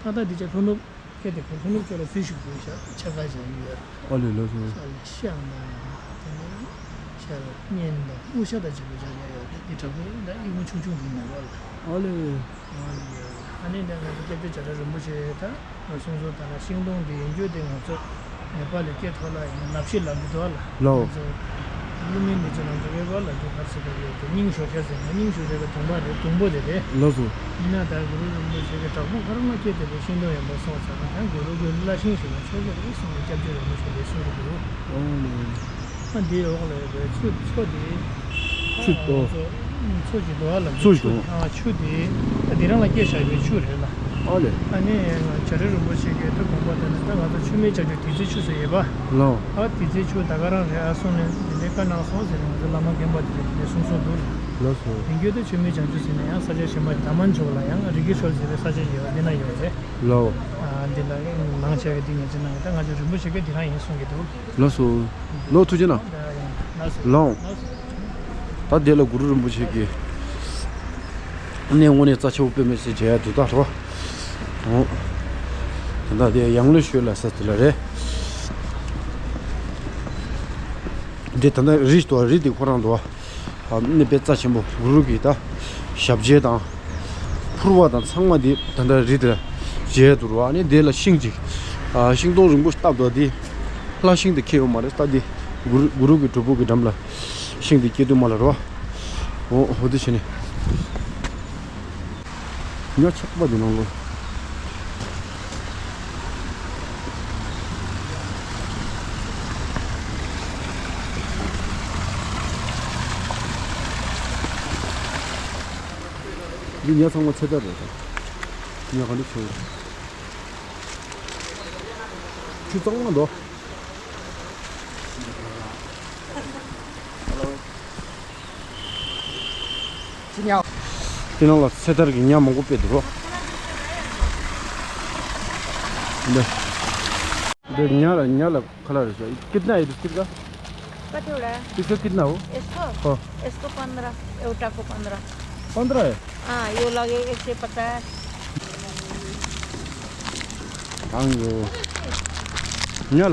ལྟ་འདི་ཅག་ལྷོ་ནུབ། ཁྱེད་དེ་ཁོ་ལྷོ་ནུབ་ཕྱོགས་ལ་ཚུལ་ཞིག་དགོས་ཤག་ཆ་ག་བྱ་ཡི་ཡོད། ཨ་ལེ་ལོ་སོ། ས་ལ་ཤ་ན་དེ་ནས་ཤ་ལ་གཉན་དང་དབུ་ཤ་དང་བྱེད་པའི་བྱ་བྱ་ཡོད་རེད། འདི་དྲག་པོ་ད་ཡིག་ཀོང་ཆུང་ཆུང་འདི་ནང་ལ། ཨ་ལེ། ཨ་ནི་ད་ང་ཚོ་སྐྱབས་རྗེ་བྱ་བྲལ་རིན་པོ་ཆེ་ད་གསུང་སྲོལ་ལྟར་ན་ཤིང་སྡོང་འདི་ཡིན་རྒྱུ་དེ་ང་ཚོ་ནེ་པ་ལི་སྐད་ཐོག་ལ་ཡིན་ན་ནབ་ཤི་ལབ་ཀྱི་འདུག་ལ། ལོ། ང་ཚོ་ཀླུ་མིང་མི་ཚོ་ནང་དུ་ཝེ་པ་ལབ་ཀྱི་ཧར་སི་ཀ་ཡོད་དེ་སྙིང་ཞོ་ཤ་ཟེར་ན་སྙིང་ཞོ་ཤ་གི་དུང་པ་རེད། དུང་པོ་དེ་རེད། ལོ་སོ། ཡིན་ན་ད་གུ་རུ་རིན་པོ་ཆེ་གི་བྲག་ཕུག་ཁ་རང་ལ་སྐྱེས་དེ་རེད། ཤིང་སྡོང་ཡིན་པ་སོང་ཙང་ད་གུ་རུ་གི་བླ་ཤིང་ཞིག་ལ་ཆོག་གི་རེད་གསུངས་ནས་སྐྱབས་རྗེ་རིན་པོ་ཆེ་དེ་གསུང་གི་འདུག་ཨོ་ལེ། ཨ་འདིའི་འོག་ལ་ཡོད་པའི་ཆུ་མཚོ་དེ། ཆུ་ཨོ། མཚོ་ཆུ་འདུག་ཨ་ལ། ཆུ་ཆུ་ཆུ་ཨ་ཆུ་དེ་ད་དེ་རང་ལ་སྐྱེས་བཞག་པའི་ཆུ་རེད་ལ། ཨོ་ལེ། ཨ་ནི་བྱ་བྲལ་རིན་པོ་ཆེ་གིས་ད་དགོངས་པ་ད་ནི་ད་ང་ཚོ་ཆུ་སྨད་ལྕགས་ཀྱུ་དེ་ཚོའི་ཆུ་ཟེར་ཡོད་པ། ལོ། ཨ་དེ་ཚོའི་ཆུ་ད་ག་རང་རེད་ཨ་གསུངས་ནས་དེ་འདྲའི་བཀའ་གནང་སོང་ཟེར་ནས་ང་ཚོ་བླ་མ་རྒན་པ་དེ་ཚོས་དེ་འདྲའི་གསུང་སྲོལ་འདུག་ལ། ལོ་སོ། དེང་རྒྱུན་དུ་ཆུ་སྨད་ལྕགས་ཀྱུ་ཟེར་ན་ཡང་ས་ཆ་གཞན་པ་དྷ་མན་ཕྱོགས་ལ་ཡང་རི་རྒྱུད་ཆོལ་ཟེར་བའི་ས་ཆ་ཡོད་འདི་ན་ཡོད་རེད། ལོ། ཨ་འདི་ལ་ནང་ཆ་གི་འདི་ངས་ཅི་ན་ད་ང་ཚོ་རིན་པོ་ཆེ་གི་འདི་རང་ཡིན་གསུང་གི་འདུག་ལགས་སོ། ལོ་ཐུགས་རྗེ་གནང་། ལགས་སོ། ལོ། ད་དེ་ལ་གུ་རུ་རིན་པོ་ཆེ་གི་གནས་དངོས་གནས་རྩ་ཆེ་བོ་དཔེ་མི་སྲིད་མཇལ་ཡ་འདུག་ད་རོ། ཨོ། ད་དེ་ཡང་ལོས་ཤོད་ལ་ས་དེ་ལ་རེད། འདི་ད་ལྟ་རི་དོ་རི་དེ་ཁོ་རང་དོ། ཨ་ནི་དཔེ་རྩ་ཆེན་པོ་གུ་རུ་གི་ད་ཞབས་རྗེས་དང་། ཕུར་བ་དང་ཚང་མ་འདི་ད་ལྟ་རི་དེ་ལ་མཇལ་འདུག་རོ། ཨ་ནི་དེ་ལ་ཤིང་ཅིག་ཨ་ཤིང་སྡོང་རིང་པོ་ཞིག་བཏབ་འདུག་འདི་ལྷ་ཤིང་དེ་ཁེལ་ཡོད་མ་རེད། ད་འདི་གུ་རུ་གུ་རུ་གི་སྒྲུབ་ཕུག་གི་འགྲམ་ལ་ཤིང་དེ་སྐྱེས་དུས་མ་ལ་རོ། འོ་འོ་དེ་བྱས་ནས་ཉ་ཆག་པ་འདི་ནང་ལོ། འདི་ཉ་ཚང་མ་ཚེ་ཐར་རེད་ད། ཉ་ག་འདྲ་བྱུང་། ཆུ་གཙང་མ་འདུག་དེ་ནང་ལ་ཚེ་ཐར་གྱི་ཉ་མང་པོ་དཔེ་འདུག་འདི་འདི་ཉ་ལ་ཉ་ལ་ཁ་ལ་རེད་ཤག कितना है इसका? कतिवटा? इसका कितना हो? यसको? अँ। यसको पन्ध्र, एउटाको पन्ध्र। पन्ध्र है? अँ, यो लगे एक सय पचास। आउनु। यहाँ ल।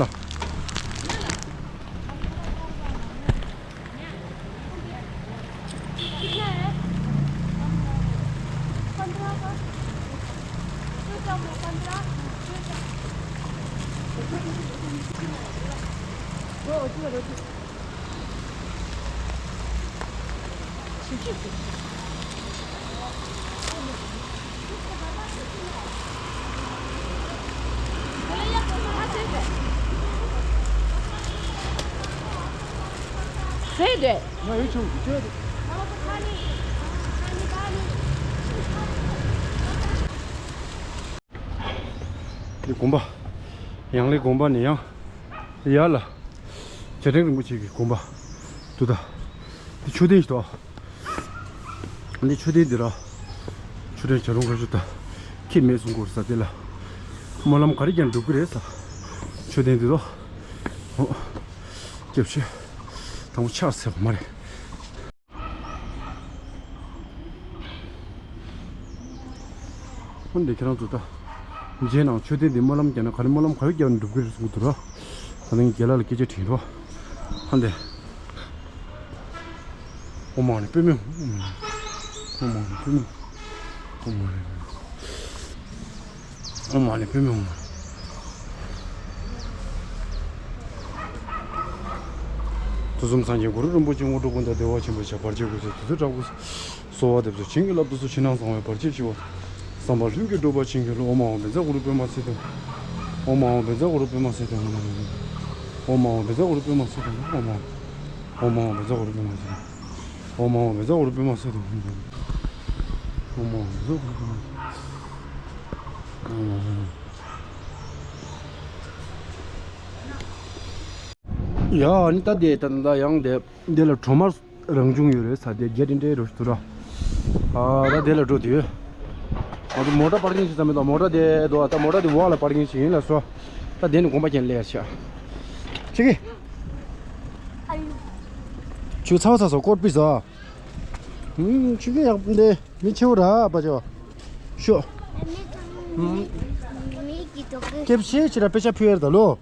དེ་དགོན་པ། ཡང་ལེ་དགོན་པ་ནས་ཡང་ཡར་ལ་རྗེ་དྲན་རིན་པོ་ཆེ་གི་དགོན་པ་འདུག་ད། དེ་མཆོད་རྟེན་ཞིག་འདུག་འདི་མཆོད་རྟེན་འདི་ར། མཆོད་རྟེན་བྱ་རུང་ཁ་ཤུ་ད། ཁྱེད་མེད་གསུང་གོ་ས་དེ་ལ། སྨོན་ལམ་ག་རེ་ཀྱང་འགྲུབ་ཀྱི་རེད་ས། མཆོད་རྟེན་འདི་ར། ཨོ། སྐྱབས་ཆེ། དང་པོ་ཕྱག་འཚལ་བ་མ་རེད། ཧོན་དེ་ཁྱེད་རང་ཚོ་ད། རྗེས་ནང་མཆོད་རྟེན་འདི་སྨོན་ལམ་བརྒྱབ་ན་ག་རེ་སྨོན་ལམ་ག་རེ་བརྒྱབ་ན་འགྲུབ་ཀྱི་རེད་གསུང་གི་འདུག་ར། ད་ནང་རྒན་ལགས་ལ་སྐད་ཆ་དྲིས་རོགས། ཧོན་དེ། ཨོཾ་མ་ཎི་པདྨེ་ཧཱུྃ། ཨོཾ་མ་ཎི་པདྨེ་ཧཱུྃ། ཨོཾ་མ་ཎི་པདྨེ་ཧཱུྃ། དུས་གསུམ་སངས་རྒྱས་གུ་རུ་རིན་པོ་ཆེ། དངོས་གྲུབ་ཀུན་བདག་བདེ་བ་ཆེན་པོ། ཁྱབ་པར་འཇིགས་དགོས་སའི་དུས་ཚོད་དྲག་པོ། གསོལ་བ་འདེབས་སོ་བྱིན་གྱིས་བརླབ་ཏུ་གསོལ། ཕྱི་ནང་གསང་བའི་བར་ཆད་ཞི་བ། བསམ་པ་ལྷུན་གྱིས་གྲུབ་པར་བྱིན་གྱིས་རློབས། ཨོཾ་ཨཱཿཧཱུྃ་བཛྲ་གུ་རུ་པདྨ་སིདྡྷི་ཧཱུྃ། ཨོཾ་ཨཱཿཧཱུྃ་བཛྲ་གུ་རུ་པདྨ་སིདྡྷི་ཧཱུྃ། ཨོཾ་ཨཱཿཧཱུྃ་བཛྲ་གུ་རུ་པདྨ་སིདྡྷི་ཧཱུྃ། ཨོཾ་ཨཱཿཧཱུྃ་བཛྲ་གུ་རུ་པདྨ་སིདྡྷི་ཧཱུྃ། ཨོཾ་ཨཱཿཧཱུྃ་བཛྲ་གུ་རུ་པདྨ་སིདྡྷི་ཧཱུྃ། ཨོཾ་ཨཱཿཧཱུྃ་བཛྲ་གུ་རུ་པདྨ་སིདྡྷི་ཧཱུྃ། ཡ་ཨ་ནི་ད་དེ་ད་ད་ཡང་དེ་དེ་ལ་གྲོ་མ་རང་བྱུང་ཡོད་རེད་ས། དེ་རྒྱ་དེ་འདྲའི་རུ་དུ་ར། ཨ་ད་དེ་ལ་འགྲོ་དུས། ཨ་ད་མོ་ཊ་པར་ཀིང་བྱེད་ས་མེད་དོ། མོ་ཊ་དེ་དོ། ད་མོ་ཊ་དེ་འོག་ལ་པར་ཀིང་བྱེད་ཡིན་ལ་སོ། ད་དེ་ནི་དགོངས་པ་ཁྱེད་ལས་ཆ། ཆི་གི། ཆུ་ཚ་བ་ཚ་སོ་ཀོར་པི་ཟ། ཧུམ་ཆུ་གི་ཡག་འདི་མི་ཆེ་བོ་ར་པ་ཅོ། ཤོ། ཧུམ། སྐྱེབ་ཤེས་ཆི་ར་པེ་ཤ་ཕུ་ཡར་ད་ལོ།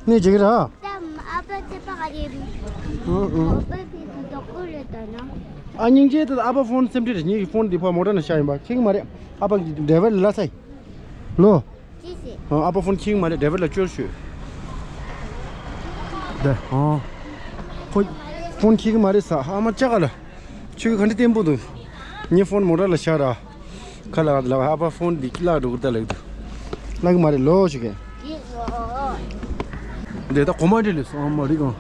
ནི་ཇིག་ར། ད་ཨ་ཕ་ཚེ་པ་ག་རེ། ཨུ་ཨུ། ཨ་ཕ་ཕི་སི་དོག་པོ་རེད་ད་ན། ཨ་སྙིང་རྗེ་ད་ཨ་ཕ་ཕོན་སེམས་ཁྲལ་རེད། ཉིད་ཀྱི་ཕོན་འདི་ཕ་མོ་ཊ་ན་ཤ་ཡིན་པ་ཁྱེད་ཀྱི་མ་རེད། ཨ་ཕ་གི་ཌ་རའི་ཝར་ལ་ལ་སའི། ལོ། ཅི་ཟེར། ཨ་ཨ་ཕ་ཕོན་ཁྱེད་ཀྱི་མ་རེད། ཌ་རའི་ཝར་ལ་བཅོལ་ཤོད། ད་ཨ། ཕོན་ཕོན་ཁྱེད་ཀྱི་མ་རེད་ས། ཨ་མ་ལྕགས་ག་ལ། ཆུ་གི་ག་འདྲ་བརྟན་པོ་འདུག་ངའི་ཕོན་མོ་ཊ་ལ་ཤར་ར། ཁ་ལག་ལག་ཨ་ཕ་ཕོན་འདི་བརླག་འགྲོ་གི་ད་ལགས་འདུག་བརླག་གི་མ་རེད་ལོ་ཞིག་གི། འདི་ད་གོ་མ་འདྲི་ལས་སོང་ཨ་མ་རི་གང་།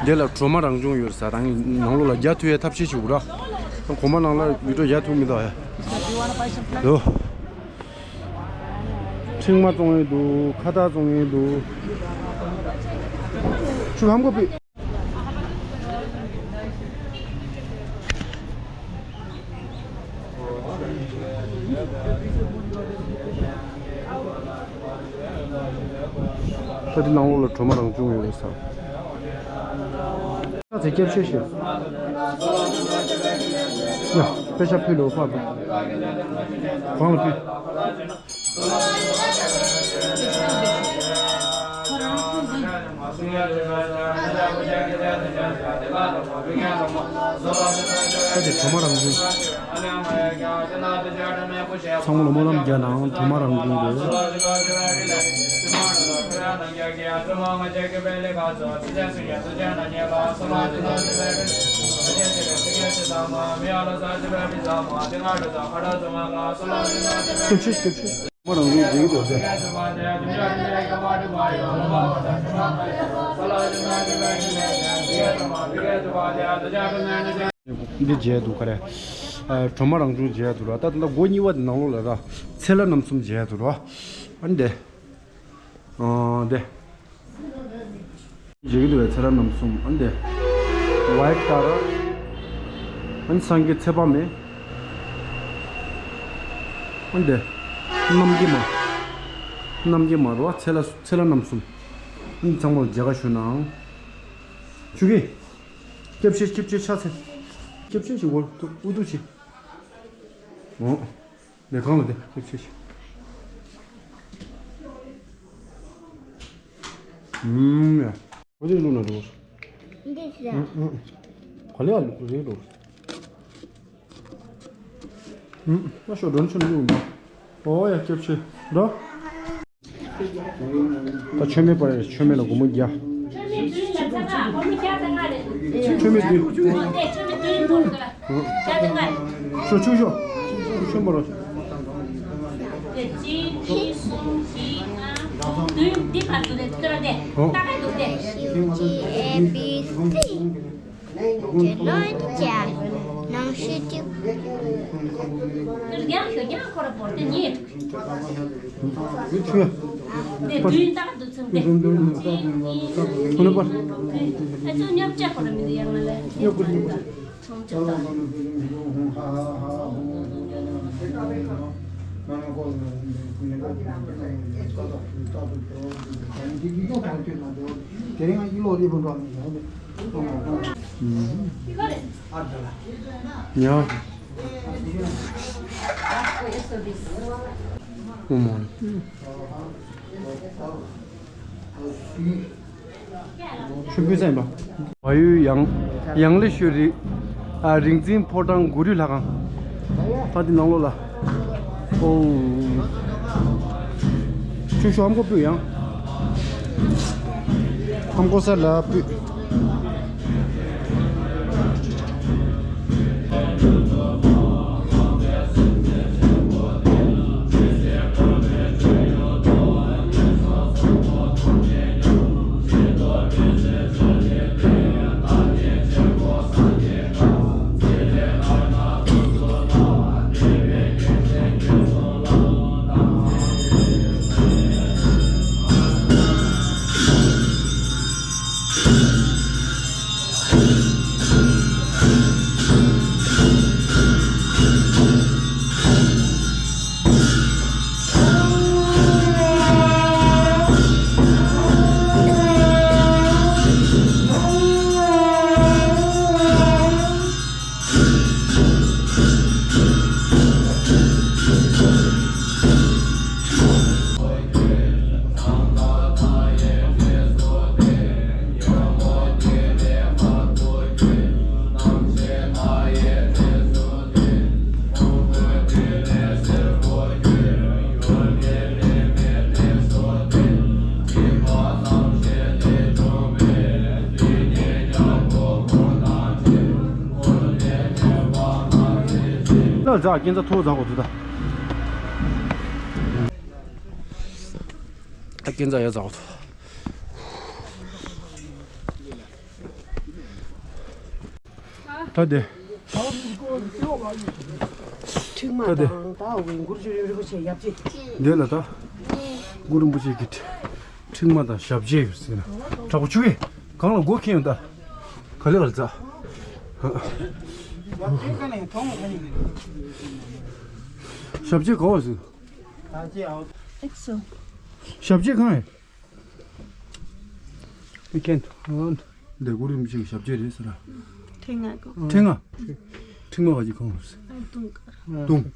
འདི་ལ་གྲོ་མ་རང་བྱུང་ཡོད་ས། རང་ནང་ལོགས་ལ་རྒྱག་ཐུབ་ཡའི་ཐབས་ཤེས་བྱེད་དགོས་ར། གོ་མ་ནང་ལ་ཡུལ་གྲོ་རྒྱག་ཐུབ་མི་འདུག་ཡ། ལོ། ཕྲེང་མ་བཙོང་ཡས་འདུག་ཁ་བཏགས་བཙོང་ཡས་འདུག་ཆུ་ཧམ་གོ་པི། ད་དེ་ནང་ལོགས་ལ་གྲོ་མ་རང་བྱུང་ཡོད་རེད་ས། ད་ཚེ་སྐྱབས་ཤོད་ཤོད། ཡ། པེ་ཤ་ཕུལ་ལོ་ཕ་ཕུལ། གང་ལ་ཕུལ། ད་དེ་གྲོ་མ་རང་བྱུང་། ཚང་མ་ལ་སྨོན་ལམ་རྒྱག་ནའང་གྲོ་མ་རང་བྱུང་རེད། སྐྱབས་ཤོག་སྐྱབས་ཤོག་མ་རང་རེད་འགྲིག་འདུག་ཟེར། འདི་མཇལ་འདུག་ག་རེ། ཨ། གྲོ་མ་རང་བྱུང་མཇལ་འདུག་ར། ད་ད་སྒོ་གཉིས་པ་དེ་ནང་ལོགས་ལ་ར། ཚེ་ལྷ་རྣམ་གསུམ་མཇལ་འདུག་ར། ཨ་འདི། ཨ་འདི། མཇལ་གྱི་འདུག་པས་ཚེ་ལྷ་རྣམ་གསུམ། ཨ་འདི། ཝའི་ཊི་ཀ་ལར། ཨ་ནི་སངས་རྒྱས་ཚེ་དཔག་མེད། ཨ་འདི། རྣམ་རྒྱལ་མ། རྣམ་རྒྱལ་མ་རོ། ཚེ་ལྷ་ཚེ་ལྷ་རྣམ་གསུམ། ཨ་ནི་ཚང་མ་ལ་མཇལ་ཁ་ཞུ་ནའང་། ཆུ་གི། སྐྱབས་ཤེས་སྐྱབས་ཤེས་ཕྱག་འཚལ། སྐྱབས་ཤེས་ཤིག་འོ་ཐུག་ཨུ་ཐུག་ཆེ། འོ། ལས་ཁང་ལ་དེ་སྐྱབས་ཤེས་ཤིག་ཨུམ་ཡ། ག་ལེ་བླུགས་ན་འགྲོ། འདི་ཟེར། ཨུམ་ཨུམ། ག་ལེ་བླུགས་རེད་འགྲོ། ཨུམ། མ་ཤོག་སྒྲོན་ཆུ་བླུགས་མ། ཨོ་ཡ་སྐྱབས་ཤེས་འགྲོ། ད་མཆོད་མེ་སྤར་རེད། མཆོད་མེ་ལ་སྒོར་མོ་བརྒྱ། མཆོད་མེ་བདུན། ཤོག་ཆུ་ཤོག་ཆུ་མ་རོ། ཨོ། ཨེ་བི་སི། ནང་ཤོད་ཅིག་དེ་རིང་ཨི་ལོ་རི་བོ་འགྲོ་མི་ཡོང་། ཉོ། ཨོ་མ། ཆུ་བུ་སེམས་པ། བལ་ཡུལ་ཡང་ཡང་ལེ་ཤོད་རི། ཨ། རིག་འཛིན་ཕོ་བྲང་གུ་རུ་ལྷ་ཁང་། ཕ་དེ་ནང་ལོགས་ལ། ཨོ། ཆུ་ཤོག་ཧམ་ཁོ་པུ་ཡང་། ཁམ་ཀོ་ས་ལ་པུ། ལ་ཛ་སྐྱིན་ཚ་ཐོག་ཛ་གོ་ཐུ་ད། ད་སྐྱིན་ཚ་ཡ་ཛ་གོ་ཐུ། ད་དེ། ཁྲིག་མ་ད་དེ། དང་ད་འོ་གུ་རུ་རིན་པོ་ཆེ་ཡབ་ཆེ། འདི་ལ་ད། གུ་རུ་རིན་པོ་ཆེ་གི་ཁྲིག་མ་དང་ཞབས་རྗེས་ཡོད་ཟེར་ན། དྲག་པོ་ཆུ་གི། གང་ལ་སྒོ་ཁེན་ཡོད་ད། ག་ལེ་ག་ལེ་ཙ། ཞབས་རྗེས་ག་བ་ཟེར། ཨེག་སོ། ཞབས་རྗེས་གང་ཡིན། མི་ཁེན། འདི་གུ་རུ་རིན་པོ་ཆེ་གི་ཞབས་རྗེས་རེད་ཟེར་ར། ཁྲི་ལྔ་གོ། ཁྲི་ལྔ། ཁྲི་ལྔ་བ་ཅིག་གང་རུ་ཟེར། ཨ་དུང་དཀར། དུང་།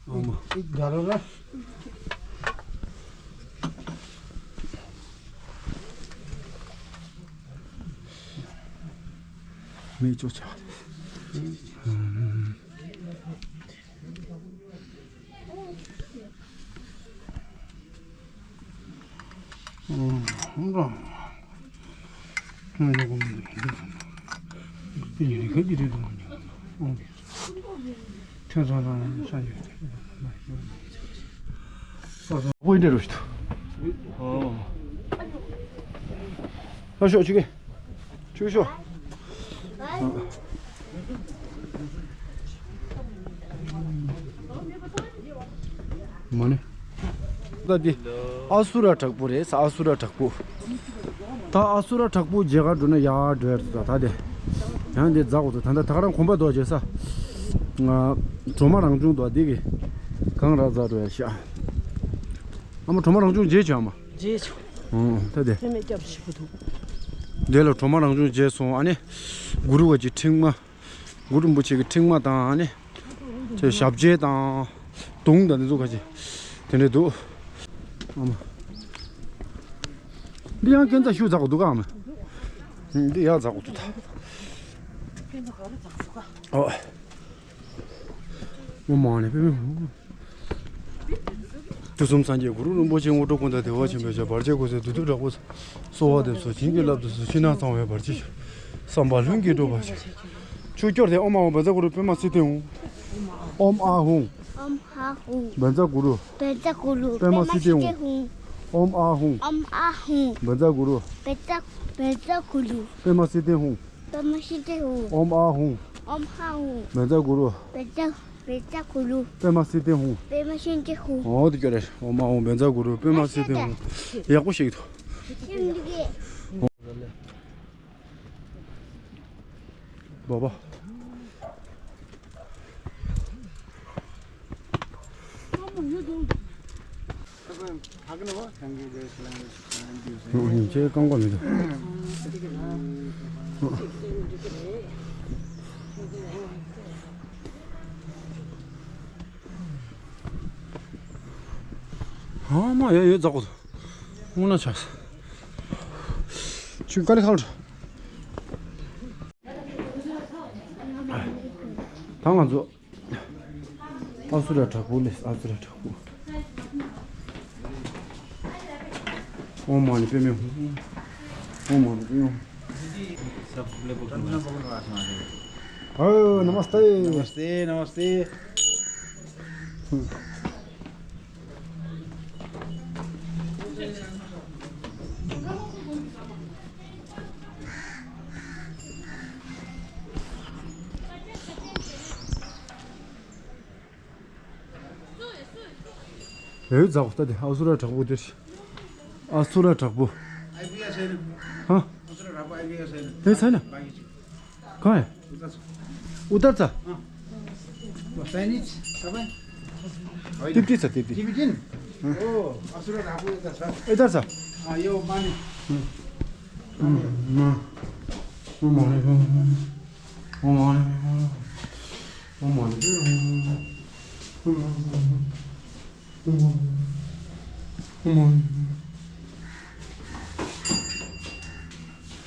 ཨ་མ། ཨི་རྒྱ་རོ་ར། མེ་ཅོ་ཆ། ཨོ། ཨ་ཤོག་ཆུ་གེ། ཆུ་ཤོག་མ་ནི། ད་འདི་ཨ་སུ་ར་དྲག་པོ་རེད། ཨ་སུ་ར་དྲག་པོ། ད་ཨ་སུ་ར་དྲག་པོ་མཇལ་ག་འགྲོ་ན་ཡར་འགྲོ་ཡ་རེད། ད་ད་དེ་ཡང་འདི་འཛག་གོ་ད། ད་ད་ག་རང་གོམ་པ་རྡོ་རྗེ་ས། ང་གྲོ་མ་རང་བྱུང་དོ་འདི་གི་གང་ར་འཛག་འགྲོ་ཡ་ཤ། ཨ་མ་གྲོ་མ་རང་བྱུང་མཇལ་བྱུང་ཨ་མ། མཇལ་བྱུང་། ཨོ་ད་དེ། དེ་ནས་སྐྱབས་ཞིག་པོ་འདུག་འདི་ལ་གྲོ་མ་རང་བྱུང་མཇལ་སོང་། ཨ་ནི་གུ་རུ་བ་གི་ཁྲིག་མ། གུ་རུ་རིན་པོ་ཆེ་གི་ཁྲིག་མ་དང་ཨ་ནི། ཅེ་ཞབས་རྗེས་དང་། དུང་དང་འདི་ཚོ་ཁ་ཅིག་དེ་འདྲས་འདུག་ཨ་མ། འདི་ཡང་སྐྱིན་ཚ་ཤུ་ཛག་གོ་འདུག་ག་ཨ་མ། འདི་ཡང་ཛག་གོ་འདུག་ད། ཨོ། ཨོ་མ་ནི་པེ་མེ་ཧུ། དུས་གསུམ་སངས་རྒྱས་གུ་རུ་རིན་པོ་ཆེ། དངོས་གྲུབ་ཀུན་བདག་བདེ་བ་ཆེན་པོའི་ཞབས། བར་ཆད་ཀུན་སེལ་བདུད་འདུལ་དྲག་པོའི་ཚོགས། གསོལ་བ་འདེབས་སོ་བྱིན་གྱིས་བརླབ་ཏུ་གསོལ། ཕྱི་ནང་གསང་བའི་བར་ཆད་ཞི། བསམ་པ་ལྷུན་གྱིས་གྲུབ་པར་ཤོག་ཆུ་སྐྱོར་ཏེ། ཨོཾ་ཨཱཿཧཱུྃ་བཛྲ་གུ་རུ་པདྨ་སིདྡྷི་ཧཱུྃ། ཨོཾ་ཨཱཿཧཱུྃ། ཨོཾ་ཨཱཿཧཱུྃ། བཛྲ་གུ་རུ། བཛྲ་གུ་རུ། པདྨ་སིདྡྷི་ཧཱུྃ། ཨོཾ་ཨཱཿཧཱུྃ། ཨོཾ་ཨཱཿཧཱུྃ། བཛྲ་གུ་རུ། བཛྲ། བཛྲ་གུ་རུ། པདྨ་སིདྡྷི་ཧཱུྃ། པདྨ་སིདྡྷི་ཧཱུྃ། ཨོཾ་ཨཱཿཧཱུྃ། ཨོཾ་ཨཱཿཧཱུྃ། བཛྲ་གུ་རུ། བཛྲ། བཛྲ་གུ་རུ། པདྨ་སིདྡྷི་ཧཱུྃ། པདྨ་སིདྡྷི་ཧཱུྃ། འོ་དེ་སྐྱོ་རེད། ཨོཾ་ཨཱཿཧཱུྃ་བཛྲ་གུ་རུ་པདྨ་སིདྡྷི་ཧཱུྃ། ཡག་པོ་ཞིག་ཏུ། ཤེས་མི་འདུག་གས། བ་བ། ཁྱེད་རྐང་པ་མི་འདུག་ཨ་མ་ཡ་ཡོད་ཛག་གོ། དངོས་གནས་ཆགས། ཆུ་དཀའ་ལས་ཁག་འགྲོ། ད་ང་ཚོ་ཨ་སུ་ར་དྲག་པོ་ལས། ཨ་སུ་ར་དྲག་པོ། ཨོཾ་མ་ཎི་པདྨེ་ཧཱུྃ། ओम हरि ओम। सब लोग को नमस्ते। नमस्ते, नमस्ते। ཡོད་ཛ་ཧོ་ཏ་དེ་ཨ་སུ་ར་དྲག་པོ་དེ། ཨ་སུ་ར་དྲག་པོ། ཧ། དེ་ཚ་ན། གང་ཡ། ཨུ་ཏར་ཚ། ཏིབ་ཏི་ཚ་ཏིབ་ཏི། ཨུ་ཏར་ཚ།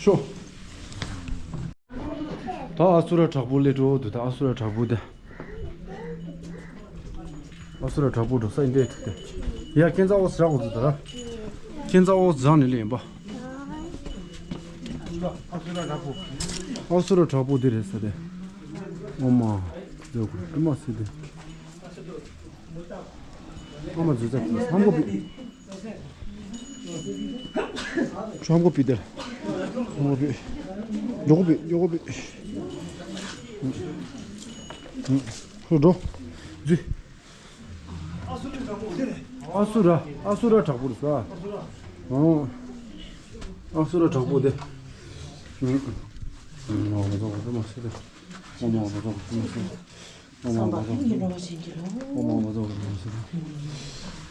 ཤོ། ད་ཨ་སུ་ར་དྲག་པོ་སླེབས་འགྲོ་འདུག་ད་ཨ་སུ་ར་དྲག་པོ་དེ། ཨ་སུ་ར་དྲག་པོ་འགྲོ་ས་ཡིན་འདྲས་ཐུག་དེ། ཡ་ཁྱེད་ཚ་འོ་ཟ་འོ་ཟ་ད་ར། ཁྱེད་ཚ་འོ་ཟ་ནས་ལེན་པ། ཨ་སུ་ར་དྲག་པོ་དེ་རེད་ས་དེ། ཨོ་མ། ཛོ་ཀུ་ཀུ་མ་སི་དེ། ཨ་མ་ཛོ་ཛ་ཀུ་ཧམ་གོ་པི། ཧམ་གོ་པི་དེ། ཧམ་གོ་པི། ཇོ་ཀོ་པི་ཇོ་ཀོ་པི། ཧུ་འགྲོ། ཛི། ཨ་སུ་ར། ཨ་སུ་ར་དྲག་པོ་རེད་ས། ཨོ། ཨ་སུ་ར་དྲག་པོ་དེ། ཨོ་མ་ཨོ་མ་ཟོ་གོ་མ་སི་དེ། ཨོ་མ་ཨོ་མ་ཟོ་གོ་མ་སི་དེ། ཨོ་མ་ཨོ་མ་ཟོ་གོ་མ་སི་དེ། ཨོ་མ་ཨོ་མ་ཟོ་གོ་མ་སི་དེ།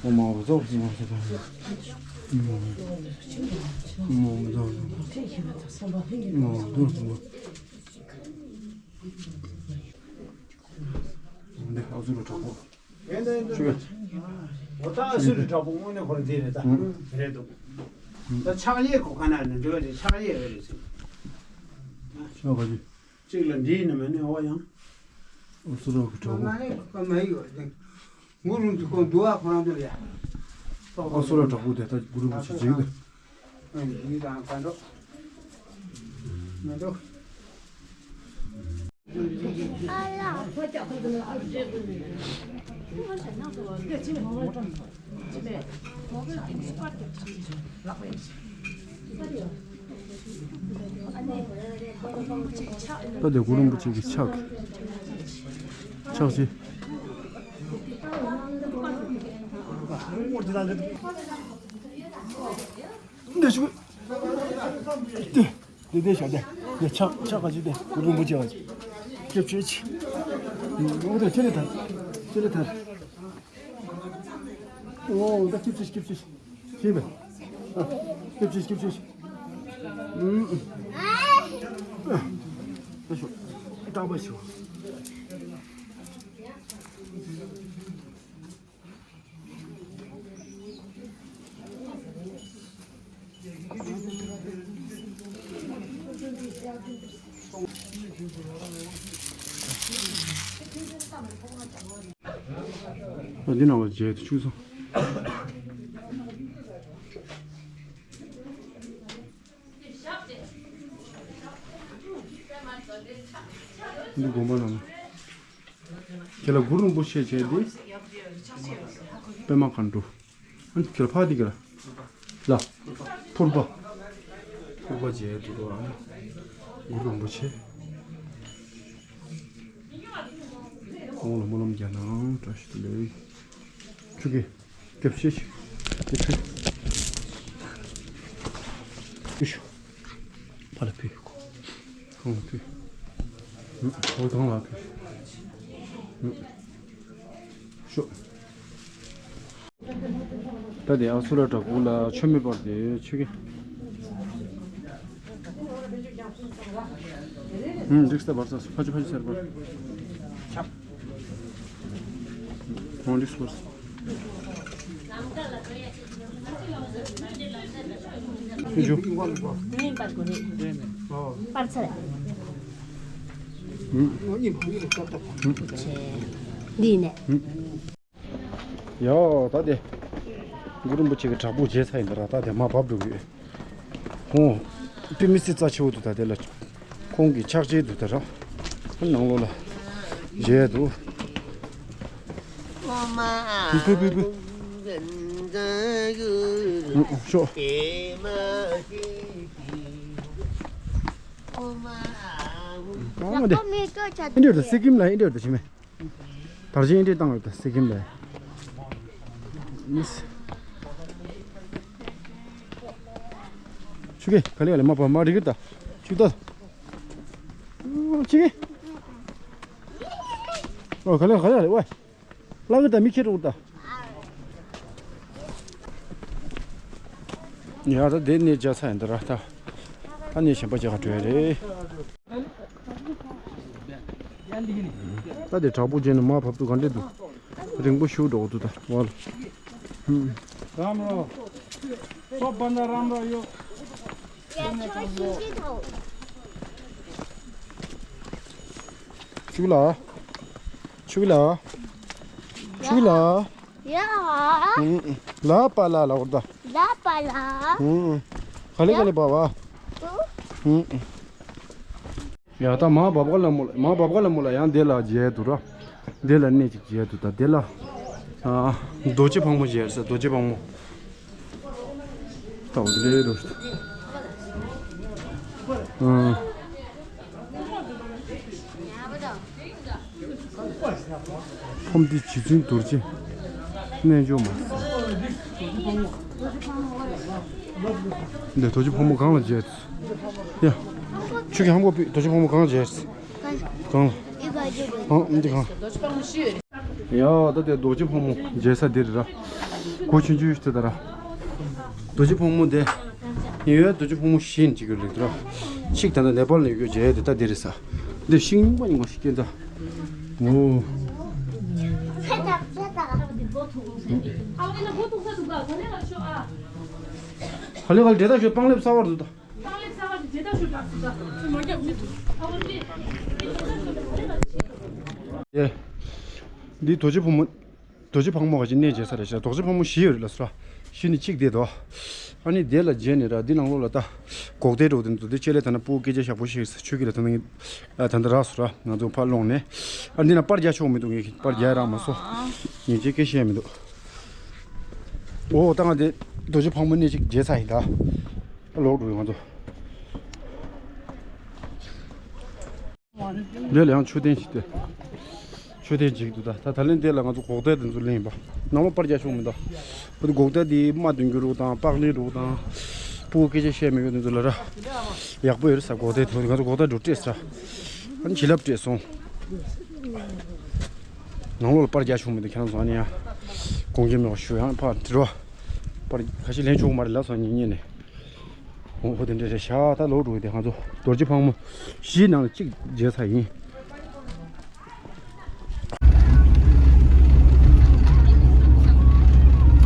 ཨོ་མ་ཨོ་མ་ཟོ་གོ་མ་སི་དེ། ཨོ་མ་ཨོ་མ་ཟོ་གོ་མ་སི་དེ། ཨོ་མ་ཨོ་མ་ཟོ་གོ་མ་སི་དེ། འདི་ཨ་ཟུར་དྲག་པོ། ཆུ་འོ་ད་ཨ་ཟུར་དྲག་པོ་དངོས་གནས་ཁོ་རང་འདི་རེད་ད། ཨུ། རེད་འདུག་ད་ཕྱག་གཡས་གོ་ག་ན་ནི་འདི་བ་ཅིག་ཕྱག་གཡས་རེད་ཟེར། ཕྱག་ག་ཅི། གཅིག་ལ་འདིའི་ནི་མ་ནི་འོ་ཡང་། ཨ་ཟུར་གི་དྲག་པོ། མ་ཡིག་ག་མ་ཡིག་ཡོད་ཅིང་། ངུ་རུང་དུ་ཁོང་འདུ་བ་ཁོ་རང་འདུ་ལ་ཡ། ཨ་ཟུར་དྲག་པོ་དེ་ད་གུ་རུ་མ་ཆེ་ཅིག་ཏུ། ཡིད་དང་ག་འགྲོ། མི་འགྲོ། ད་དེ་གུ་རུ་རིན་པོ་ཆེ་གི་ཕྱག་ཕྱག་ཅིག་འདི་ཞུ། འདི་འདི་འདི་ཞོག་འདི་འདི་ཕྱག་ཕྱག་ག་ཅི་འདི་གུ་རུ་རིན་པོ་ཆེ་བ་ཅིག་སྐྱབས་ཆོས་ཅིག་འོ་དེ་ཁྱེར་ལེ་ཐར། ཁྱེར་ལེ་ཐར། ཨོ་ད་སྐྱིབས་ཆེ་སྐྱིབས་ཆེ། ཤེས་པས། ཨ། སྐྱིབས་ཆེ་སྐྱིབས་ཆེ། ཨུམ། ཨ་ཤོ། སྐྲག་པ་ཤོ། འདི་ནང་བ་རྗེས་ཆུ་སོང་། འདི་དགོན་པ་ནང་། ཁྱེད་ལ་གུ་རུ་རིན་པོ་ཆེ་བྱས་ཏེ། པད་མ་མཁའ་འགྲོ། ཨ་ནི་ཁྱེད་ལ་ཕ་འདི་ག་ལ། ལ། ཕུར་པ། ཕུར་པ་བྱས་འདུག་ཨ་ནི། གུ་རུ་རིན་པོ་ཆེ། ཁོང་ལ་སྨོན་ལམ་རྒྱག་ནའང་བཀྲ་ཤིས་བདེ་ལེགས། ཆུ་གི། སྐྱབས་ཤིག་སྐྱབས་ཤིག་ཨུ་ཤུ། ཕ་ལ་ཕུལ། ཁོང་ལ་ཕུལ། ཨུ། ཁོང་ལ་ཕུལ། ཨུ། ཤོག་ད་དེ་ཨ་སུ་ར་བྲག་ཕུག་ལ་མཆོད་མེ་སྤར་ཏེ་ཆུ་གི། ཨུ། འགྲིགས་ས་བར་ས་ཕ་ཆུ་ཕ་ཆུ་སེར་བར། ཁྱབ། ཁོང་འདི་སོ། ཨུ་ཇོ། པར་ཚར། འདི་ནས། ཡ། ད་དེ། གུ་རུ་རིན་པོ་ཆེ་གི་བྲག་ཕུག་མཇལ་ཚར་ཡིན་ད་ར། ད་དེ་མར་བབས་འགྲོ་གི་ཡོད། ཧོ། པི་མི་སི་རྩ་ཆེ་བོ་འདུག་ད་དེ་ལ་ཁོང་གི་ཕྱག་མཇལ་འདུག་ད་ར། ནང་ལོགས་ལ་མཇལ་འདུག་བུ་བུ་བུ། ཤོག་ཨ་མ་དེ། ཨེ་འདྲ་ད་སི་ཀིམ་ལ་ཨེ་འདྲ་ད་ཤི་མེད། དར་ཆེན་འདི་བཏང་ཡོད་ད་སི་ཀིམ་ལ། ཆུ་གེ་ག་ལེ་ག་ལེ་མ་པ་མ་རི་གི་ད་ཆུ་ད། ཆུ་གེ་ཨོ་ག་ལེ་ག་ལེ་ལེ་ཝེ། ལ་གི་ད་མི་ཁྱེར་འོང་ད། ཡ་ད་དེ་ནས་བརྒྱ་ཚ་ཡིན་ད་ར་ད། ད་ནས་གཞན་པ་བརྒྱ་ག་འགྲོ་ཡ་རེད། ད་དེ་དྲག་པོ་བྱས་ནས་མར་བབས་དུས་ག་འདྲས་འདུག་རིང་པོ་ཞིག་འགྲོ་གི་འདུག་ད་བ་ལ། རམ་རོ། སོ་པ་ན་རམ་རོ་ཡོ། ཆུ་ལ། ཆུ་ལ། ཆུ་ལ། ཡ། ལ་པ་ལ་ལ་འོར་ད། ལ་པ་ལ། ག་ལེ་ག་ལེ་པ་བ། ཡ་ད་མ་བབ་ག་ལ་མོ་ལ་མ་བབ་ག་ལ་མོ་ལ་ཡང་དེ་ལ་མཇལ་འདུག་ར། དེ་ལ་གནས་ཅིག་མཇལ་འདུག་ད་དེ་ལ། རྡོ་རྗེ་ཕག་མོ་མཇལ་ས་རྡོ་རྗེ་ཕག་མོ། ད་འོ་དེ་རེད་རོ། ཨ། ཕོམ་འདི་རྗེ་བཙུན་རྡོ་རྗེ་རྣལ་འབྱོར་མ། འདི་རྡོ་རྗེ་ཕག་མོ་གང་ལ་མཇལ། ཡ། ཆུ་གི་ཧམ་གོ་པི་རྡོ་རྗེ་ཕག་མོ་གང་ལ་མཇལ། གང་ལ། ཨ་འདི་གང་། ཡ་ད་དེ་རྡོ་རྗེ་ཕག་མོ་མཇལ་ས་འདི་རེད་ར། གོ་ཆུང་ཆུང་ཞིག་དེ་ད་ར། རྡོ་རྗེ་ཕག་མོ་དེ། ཡོད་རྡོ་རྗེ་ཕག་མོ་བཞི་ཡིན་ཅིག་ཡོད་རེད་ར། གཅིག་ད་ལྟ་ནེ་པཱལ་ནས་ཡོད་མཇལ་དེ་ད་འདི་རེད་ས། འདི་ཤིང་རྙིང་པ་ཉིན་མོ་ཞིག་སྐྱེ་ད། ངོ་། ཧ་ལས་ཧ་ལས་འབྲེལ་ཐག་ཤོད་པང་ལེབ་གསར་བར་འདུག་ད། ཡེ། འདི་རྡོ་རྗེ་ཕག་མོ། རྡོ་རྗེ་ཕག་མོ་ག་ཅིག་གནས་མཇལ་ས་རེད་ཤག་རྡོ་རྗེ་ཕག་མོ་བཞི་ཡོད་རེད་ལ་སོ། བཞི་ནི་གཅིག་བསྡད་དོ། ཨ་ནི་དེ་ལ་མཇལ་ནས་ར་འདི་ནང་ལོགས་ལ་ད། སྒོག་ལྡེ་འགྲོ་དེ་འདུག་དེ་ཅེ་ལེ་ད་ན་སྤུ་གུ་སྐད་ཆ་ཞག་པོ་ཤེས་ས་ཆོས་ཀྱི་ལ་ད་ན། ད་ད་རག་སོ་ར་ང་ཚོ་ཕར་ལོག་ནས། ཨ་འདི་ན་པར་རྒྱག་ཆོག་མི་འདུག་ངས་པར་རྒྱག་རག་མ་སོ། ཉན་ཅེས་སྐད་བཤད་མི་འདུག་འོ་ད་ང་དེ་རྡོ་རྗེ་ཕག་མོ་གནས་གཅིག་མཇལ་ཚར་ཡིན་ད། ལོག་འགྲོ་ཡོང་ང་ཚོ། འདི་ལ་ཡང་མཆོད་རྟེན་ཞིག་སྟེ། མཆོད་རྟེན་ཅིག་འདུག་ད་ད་ད་ལན་འདི་ལ་ང་ཚོ་སྒོག་ལྡེ་དེ་ཚོ་ལེན་ཡིན་པ། ནང་ལོགས་པར་རྒྱག་ཆོག་མི་འདུག་འོ་དེ་སྒོག་ལྡེ་དེ་རྨ་འདོན་རྒྱུ་རུ་དང་པགས་ལེན་རུ་དང་། སྤུ་གུ་སྐད་ཆ་བཤད་མི་དགོས་དེ་ཚོ་ལ་ར། ཡག་པོ་ཡོད་རེད་ས་སྒོག་ལྡེ་དེ་ང་ཚོ་སྒོག་ལྡེ་འགྲོ་སྤྲད་ས། ཨ་ནི་བྱིན་རླབས་སྤྲད་སོང་། ནང་ལོགས་ལ་པར་རྒྱག་ཆོག་མི་འདུག་ཁྱེད་རང་ཚོ་ཨ་ནི་ཡང་། དགོངས་འགལ་མེད་པ་ཞུ་ཡང་ཕར་དྲི་རོ། པར་ཁ་ཤས་ལེན་ཆོག་མ་རེད་ལ་སོང་ཉིན་ཉིན་ནས། འོ་ཧོ་དེ་འདྲ་རེད་ཤག་ད་ལོག་འགྲོ་གི་དེ་ང་ཚོ་རྡོ་རྗེ་ཕག་མོ་བཞིའི་ནང་ལ་གཅིག་མཇལ་ཚར་ཡིན།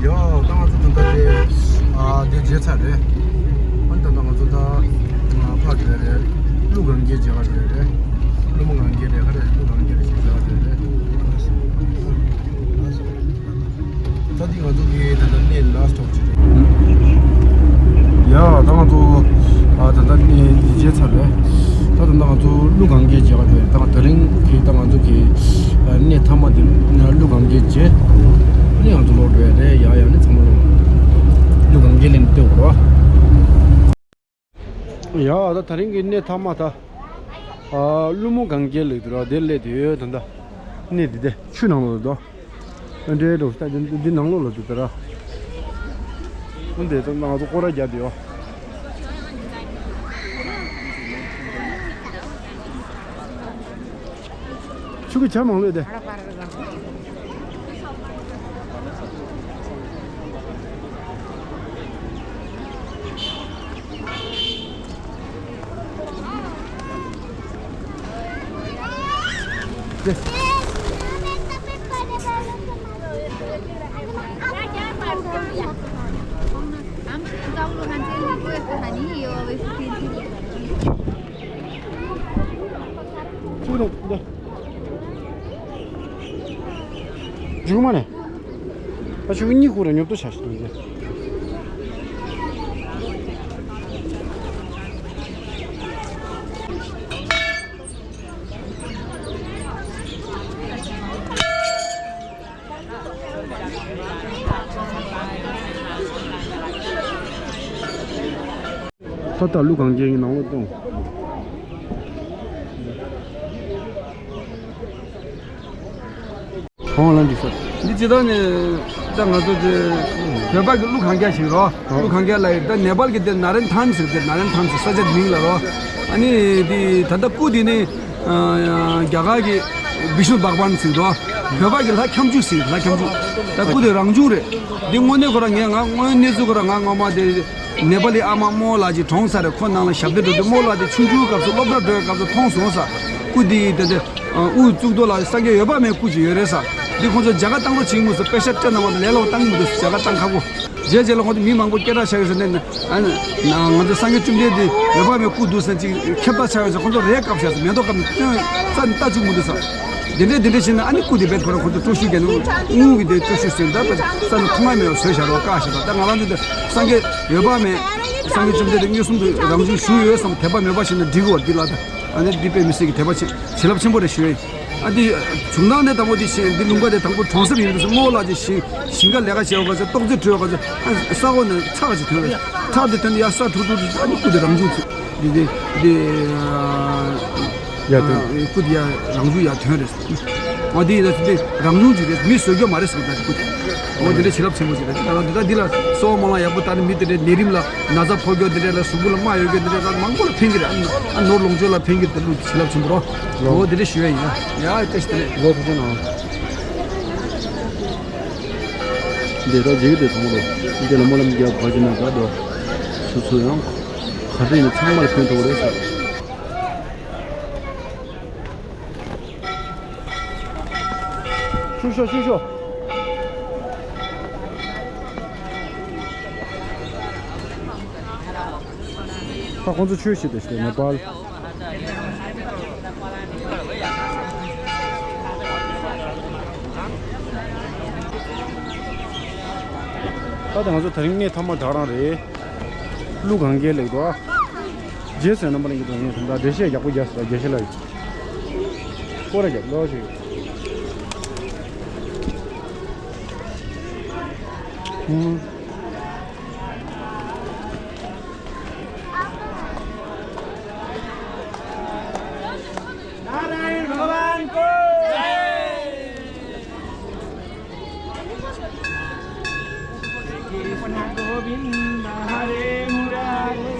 ཡ་ད་ང་ཚོ་ད་ལྟ་དེ་ཨ་དེ་མཇལ་ཚར་རེད། ཨ་ནི་ད་ལྟ་ང་ཚོ་ད་ཕར་འགྲོ་ཡ་རེད། ཀླུ་གན་རྐྱལ་མཇལ་ག་འགྲོ་ཡ་རེད། ཀླུ་མོ་གན་རྐྱལ་རེད་ག་རེད། ཀླུ་གན་རྐྱལ་རེད་ཞིག་མཇལ་ག་འགྲོ་ཡ་རེད། ད་འདི་ང་ཚོ་གི་ད་ལྟ་གནས་ལ་སི་ཊོབ་ཅིག་རེད། ཡ་ད་ང་ཚོ་ཨ་ད་ལྟ་གནས་འདི་མཇལ་ཚར་རེད། ད་ད་ལྟ་ང་ཚོ་ཀླུ་གན་རྐྱལ་མཇལ་ག་འགྲོ་ཡ་རེད། ད་ད་རིང་གི་ད་ང་ཚོ་གི་ཨ་གནས་མཐའ་མ་འདི་ཀླུ་གན་རྐྱལ་མཇལ། ཨ་ནི་ང་ཚོ་ལོག་འགྲོ་ཡ་རེད། ཡ་ཡ་ནི་ཚང་མ་ལོག་ཀླུ་གན་རྐྱལ་ལེན་ལྟོས་རོགས། ཡ་ད་ད་རིང་གི་གནས་མཐའ་མ་ད། ཨ་ཀླུ་མོ་གན་རྐྱལ་ལེགས་འདུག་ར་དེ་སླེབས་དུས་ད་ལྟ། གནས་འདི་དེ་ཆུ་ནང་ལོགས་འདུག་ཨ་འདྲའི་འགྲོ་ད་འདི་འདི་ནང་ལོགས་ལ་འདུག་ད་ར། འོན་ཏེ་ད་ང་ཚོ་སྐོར་ར་རྒྱག་དུས་ཡོ། ཆུ་གི་ཆ་མང་ལོས་དེ། ཇུ་མ་ནས། ཨ་ཆུ་གཉིས་ཁུར་ཉོབ་ཏོ་ཆ་ཞིག་འདུག་གི། ད་ལྟ་ཀླུ་གན་རྐྱལ་གྱི་ནང་ལོགས་གཏོང་། གང་ལ་འགྲིག་ས། འདི་ཇི་ལྟར་ནས་ད་ང་ཚོ་དེ་བོད་པ་གི་ཀླུ་གན་རྐྱལ་ཞིག་རོ། ཀླུ་གན་རྐྱལ་ལ་ཡི་ད་ནེ་པཱལ་གི་དེ་ནཱ་རན་ཐཱན་ཟེར། དེ་ནཱ་རན་ཐཱན་ཟེར་ས་ཆ་མིང་ལ་རོ། ཨ་ནི་དེ་ད་ལྟ་སྐུ་དེ་ནི་རྒྱ་གར་གི་བི་ཤུ་བྷག་ཝཱན་ཟེར་རོ། བོད་པ་གི་ལྷ་ཁྱབ་འཇུག་ཟེར། ལྷ་ཁྱབ་འཇུག་ད་སྐུ་དེ་རང་བྱུང་རེད། འདི་དངོས་གནས་ཁོ་རང་ངས་ང་དངོས་གནས་ཚུལ་ཁོ་རང་ང་སྔོན་མ་དེ་ནེ་པཱལ་ལི་ཨ་མ་རྨོ་ལགས་ཀྱིས་གྲོངས་ཚར་རེད། ཁོ་ནང་ལ་ཞབས་བརྟན་འགྲོ་དུས་རྨོ་ལགས་དེ་ཆུང་ཆུང་སྐབས་སུ་སློབ་གྲྭ་འགྲོ་བའི་སྐབས་སུ་མཐོང་སོང་ས། སྐུ་དེ་དེ་དེ་དབུ་གཙུག་ཏོར་ལ་སངས་རྒྱས་འོད་དཔག་མེད་སྐུ་ཅིག་ཡོད་རེད་ས། འདི་ཁོང་ཚོ་མཇལ་ཁ་བཏང་རོགས་བྱེད་མོ་ཟེར། པེ་ཤ་སྤྲད་གནང་བ་དང་ལས་སླ་བོ་བཏང་མི་འདུག་མཇལ་ཁ་བཏང་ཁག་པོ། རྗེས་རྗེས་ལ་ཁོང་ཚོ་མི་མང་པོ་སྐད་གྲགས་ཆགས་ཡོད་ཟེར་ནས། ཨ་ནི་ང་ཚོ་སངས་རྒྱས་བཅོམ་ལྡན་འདས་འོད་དཔག་མེད་སྐུ་འདུག་ཟེར་ཅིག་ཁྱབ་བརྡལ་ཆགས་ཡོད་ཟེར། ཁོང་ཚོ་རེད་སྐབས་ཤར་ཟེར། མེ་ཏོག་སྐབས་ནས་སྟོན་རྩ་ནས་ལྟ་བཅུག་མི་འདུག་ས། དེ་འདྲས་དེ་འདྲས་བྱས་ན་ཨ་ནི་སྐུ་དེ་བེད་ཁོ་རང་ཁོང་ཚོ་སྤྲོ་ཤུལ་གྱི་ནང་དངུལ་གྱི་དེ་སྤྲོ་ཤུལ་ཟེར། ད་ས་ནས་ཐོག་མ་མེད་པ་བཟོས་བཞག་རོགས་བཀའ་ཞིག་དང་། ད་ང་རང་ཚོ་དེ་སངས་རྒྱས་འོད་དཔག་མེད་སངས་རྒྱས་བཅོམ་ལྡན་འདས་མངོན་སུམ་དུ་རང་བྱུང་བཞུགས་ཡོད་བསམ་དད་པ་མོས་པ་བྱས་ན་འགྲིག་གི་བ། འདི་ལ་ད་ཨ་ནི་འདི་དཔེ་མི་སྲིད་ཀྱི་དད་པ་ཆེ། བྱིན་རླབས་ཆེན་པོ་རེད་ཞུ་ཡ་ཡིན། ཨ་འདི་བྱུང་སྟངས་དེ་དང་པོ་དེ་ཤེས། འདི་ལུང་པ་དེ་དང་པོ་གྲོང་གསེབ་ཡིན་དུས་རྨོ་ལགས་ཀྱིས་ཞིང་ཞིང་ཁ་ལས་ཀ་བྱེད་པ་ག་ཚོད་ཏོག་ཙེ་བྲོས་པ་ག་ཚོད་ས་གོ་ནས་ཚྭ་ག་ཅིག་ཐོན་རེད། ཚྭ་དེ་ཐོན་ནས་ཡར་ས་འཐུ་འཐུ་འཐུ། ཨ་ནི་སྐུ་དེ་རང་བྱུང་ཚུད། འདི་འདི་འདི་ཡར་ཐོན། སྐུ་དེ་ཡར་རང་བྱུང་ཡར་ཐོན་རེད། ཨ་འདི་ཡིན་ན་ཚུད་དེ་རང་བྱུང་ཅིག་རེད། མི་བཟོས་རྒྱུ་མ་རེད་བསམ། ད་སྐུ་དེ་འོ་འདི་འདྲ་བྱིན་རླབས་ཆེན་པོ་ཅིག་རེད། ད་ལྟ་འདི་ལ་གསོ་བ་སྨོན་ལམ་ཡག་པོ་བཏང་ནས་མི་དེ་འདྲའི་ནད་རིམས་ལ་ན་ཚ་ཕོག་རྒྱུ་དེ་འདྲ་ལ་གཟུགས་པོ་ལ་རྨ་ཡོད་རྒྱུ་དེ་འདྲ་ལ་མང་པོ་ལ་ཕན་གྱི་རེད། ཨ་ནོར་ལོངས་སྤྱོད་ལ་ཕན་གྱི་རེད། ལུགས་བྱིན་རླབས་ཆེན་པོ་རོ། འོ་དེ་འདྲ་ཞུ་ཡ་ཡིན། ཡ་བཀྲ་ཤིས་བདེ་ལེགས། ལོ་ཐུགས་རྗེ་གནང་། འདི་རོ་འཇིགས་དེ་ཐོང་རོ། འདི་ལ་སྨོན་ལམ་རྒྱབ་བར་གྱི་ན་དགའ་འདོ། སོ་སོ་ཡང་ག་རེ་ཡིན་ཚང་མར་ཕན་ཐོགས་རེད་ཟེར། ཤུ་ཤོ་ཤུ་ཤོ། ད་ཁོང་ཚོ་ཆོས་བྱེད་དེ་ཞེས་ནེ་པཱལ། ད་ལྟ་ང་ཚོ་དེ་རིང་གནས་མཐའ་མ་དག་རང་རེད། ཀླུ་གན་རྐྱལ་ལེགས་འདུག་ཨ། རྗེས་སུ་རྣམ་པར་སྙིང་པོ་ཡིན་ཟེར། ད་འགྲེལ་བཤད་ཡག་པོ་རྒྱག་ཟེར། དགེ་བཤེས་ལགས་སྐོར་ར་རྒྱབ་ལོག་ཞིག་ཧུམ། नारायण भगवान को जय। गोविंद हरे मुरारे,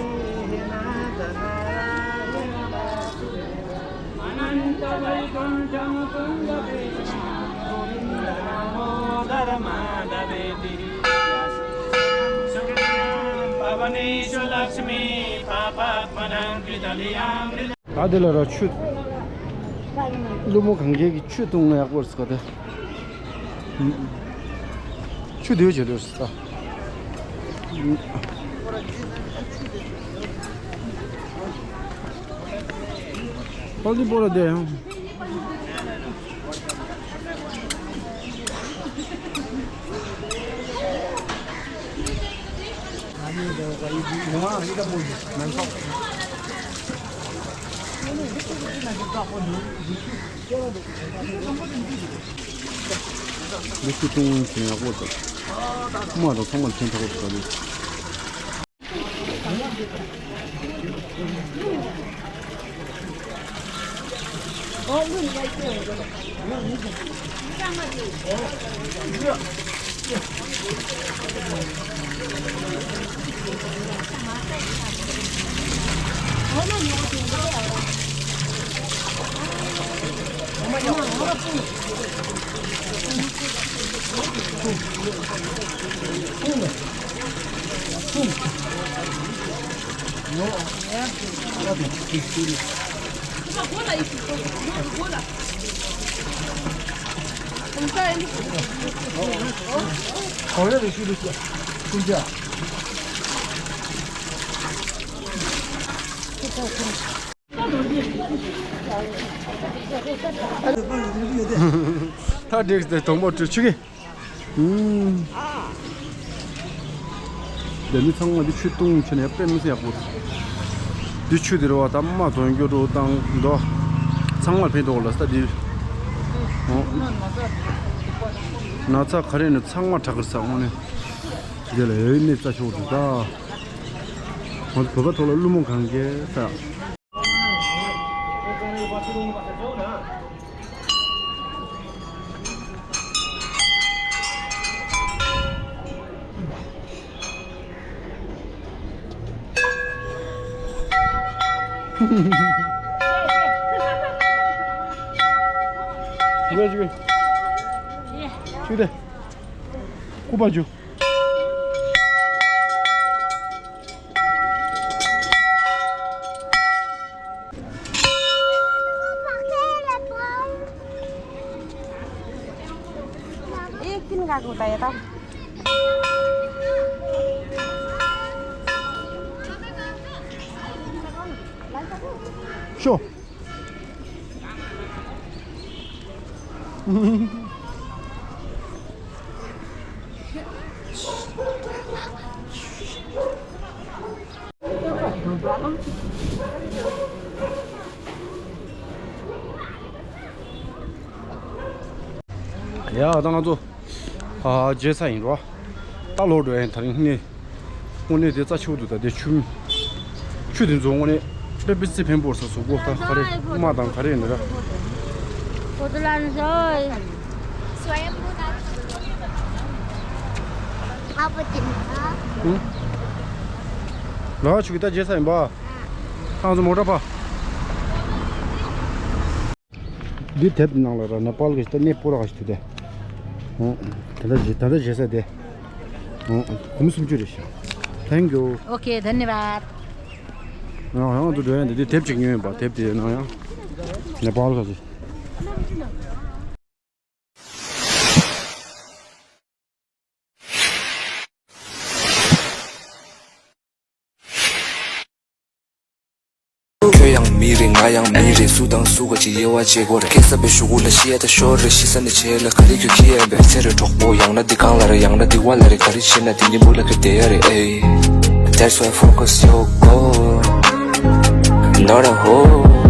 हे नाथ नारायण दास, अनंत वैकुंठ मुकुंद कृष्ण, गोविंद दामोदर माधवेति। पवनेषु लक्ष्मी पापात्मनां पितलियामृत ད་དེ་ལ་ར་ཆུ། ཀླུ་མོ་གན་རྐྱལ་གྱི་ཆུ་བཏུང་ན་ཡག་པོ་རེད་ཟེར་ག་དེ། ཆུ་དེ་བྱེད་འདོད་ཟེར་ད། ཨོ་ལི་པོ་ར་དེ་ཡང་། མི་ཆུ་བཏུང་བྱེད་ཡག་པོ་འདུག་དམག་དང་ཚང་མར་ཕན་ཐོགས་པ་འདུག་ད་འགྲིག་སྟེ་དང་པོ་བྲོས་ཆུ་གི། ཨུམ། འདི་མི་ཚང་མ་འདི་ཆུ་བཏུང་ཆེ་ནས་དཔེ་མི་སྲིད་ཡག་པོ། འདི་ཆུ་འདི་རུ་བ་དམ་མ་དོན་རྒྱུ་འགྲོ་བཏང་འདུག་ཚང་མར་ཕན་ཐོགས་ལ་ས་འདི། ཨོ། ན་ཚ་ག་རེ་ནི་ཚང་མ་དྲག་གི་ས་འོང་ནས། དེ་ལ་ཡོད་ནི་རྩ་ཆོག་འདུག་ད། ང་ཚོ་བོད་པ་ཐོག་ལ་ཀླུ་མོ་གང་གས་ས། ཅིག་ཅིག་ཅིག་དེ། སྐུ་པར་ཅུ། एक दिन गएको त यता। ཤོ། ཡ་ད་ང་ཚོ་ཨ་རྗེས་ས་ཡིན་རོ། ད་ལོག་འགྲོ་ཡིན་ད་རིང་ནས། དངོས་གནས་དེ་རྩ་ཆེ་བོ་འདུག་ད་དེ་ཆུ། ཆུ་དེ་ཚོ་དངོས་གནས་དཔེ་དཔེ་ཚེ་ཕན་པོར་ས་གཟུགས་པོ་ད་ག་རེ་རྨ་དང་ག་རེ་ཡིན་ན་ར། ལ་ཆུ་གི་ད་རྗེས་ས་ཡིན་པ། ཁང་ཚོ་མོ་ཊ་པ། འདི་དེབ་ནང་ལ་ར་ནེ་པཱལ་གྱི་ད་གནས་སྤོ་ར་ག་ཞིག་ཐུབ་དེ། ད་ལྟ་ཞེ་ད་ལྟ་ཞེ་ས་དེ། གོམ་སུམ་ཅུ་རེད་ཤག Thank you. ओके, धन्यवाद। ཡང་ཡང་དུ་འགྲོ་ཡང་འདི་དེབ་ཅིག་ཉོས་ཡིན་པ། དེབ་དེ་ནང་ཡང་ནེ་པཱལ་ག་ཞིག་ཁྱོད་ཡང་མི་རེད། ང་ཡང་མི་རེད། སུ་དང་སུ་ག་ཅིག་དབྱེ་བ་འབྱེད་དགོས་རེད། སྐྱེ་ས་པའི་གཞུག་གུ་ལ་ཤི་ཡ་ད་ཤོར་རེད། ཤི་ས་ནས་བྱེད་ལ་ག་རེ་ཁྱོད་ཁྱི་ཡ་བས་ཚེ་རེ་གྲོགས་པོ། ཡང་ན་འདི་གང་ལ་རེད། ཡང་ན་འདི་བ་ལ་རེད། ག་རེ་བྱེད་ན་འདི་གཉིས་པོ་ལ་ག་བསྡད་ཡ་རེད། ཨེ། That's why focus your goal, not a hole.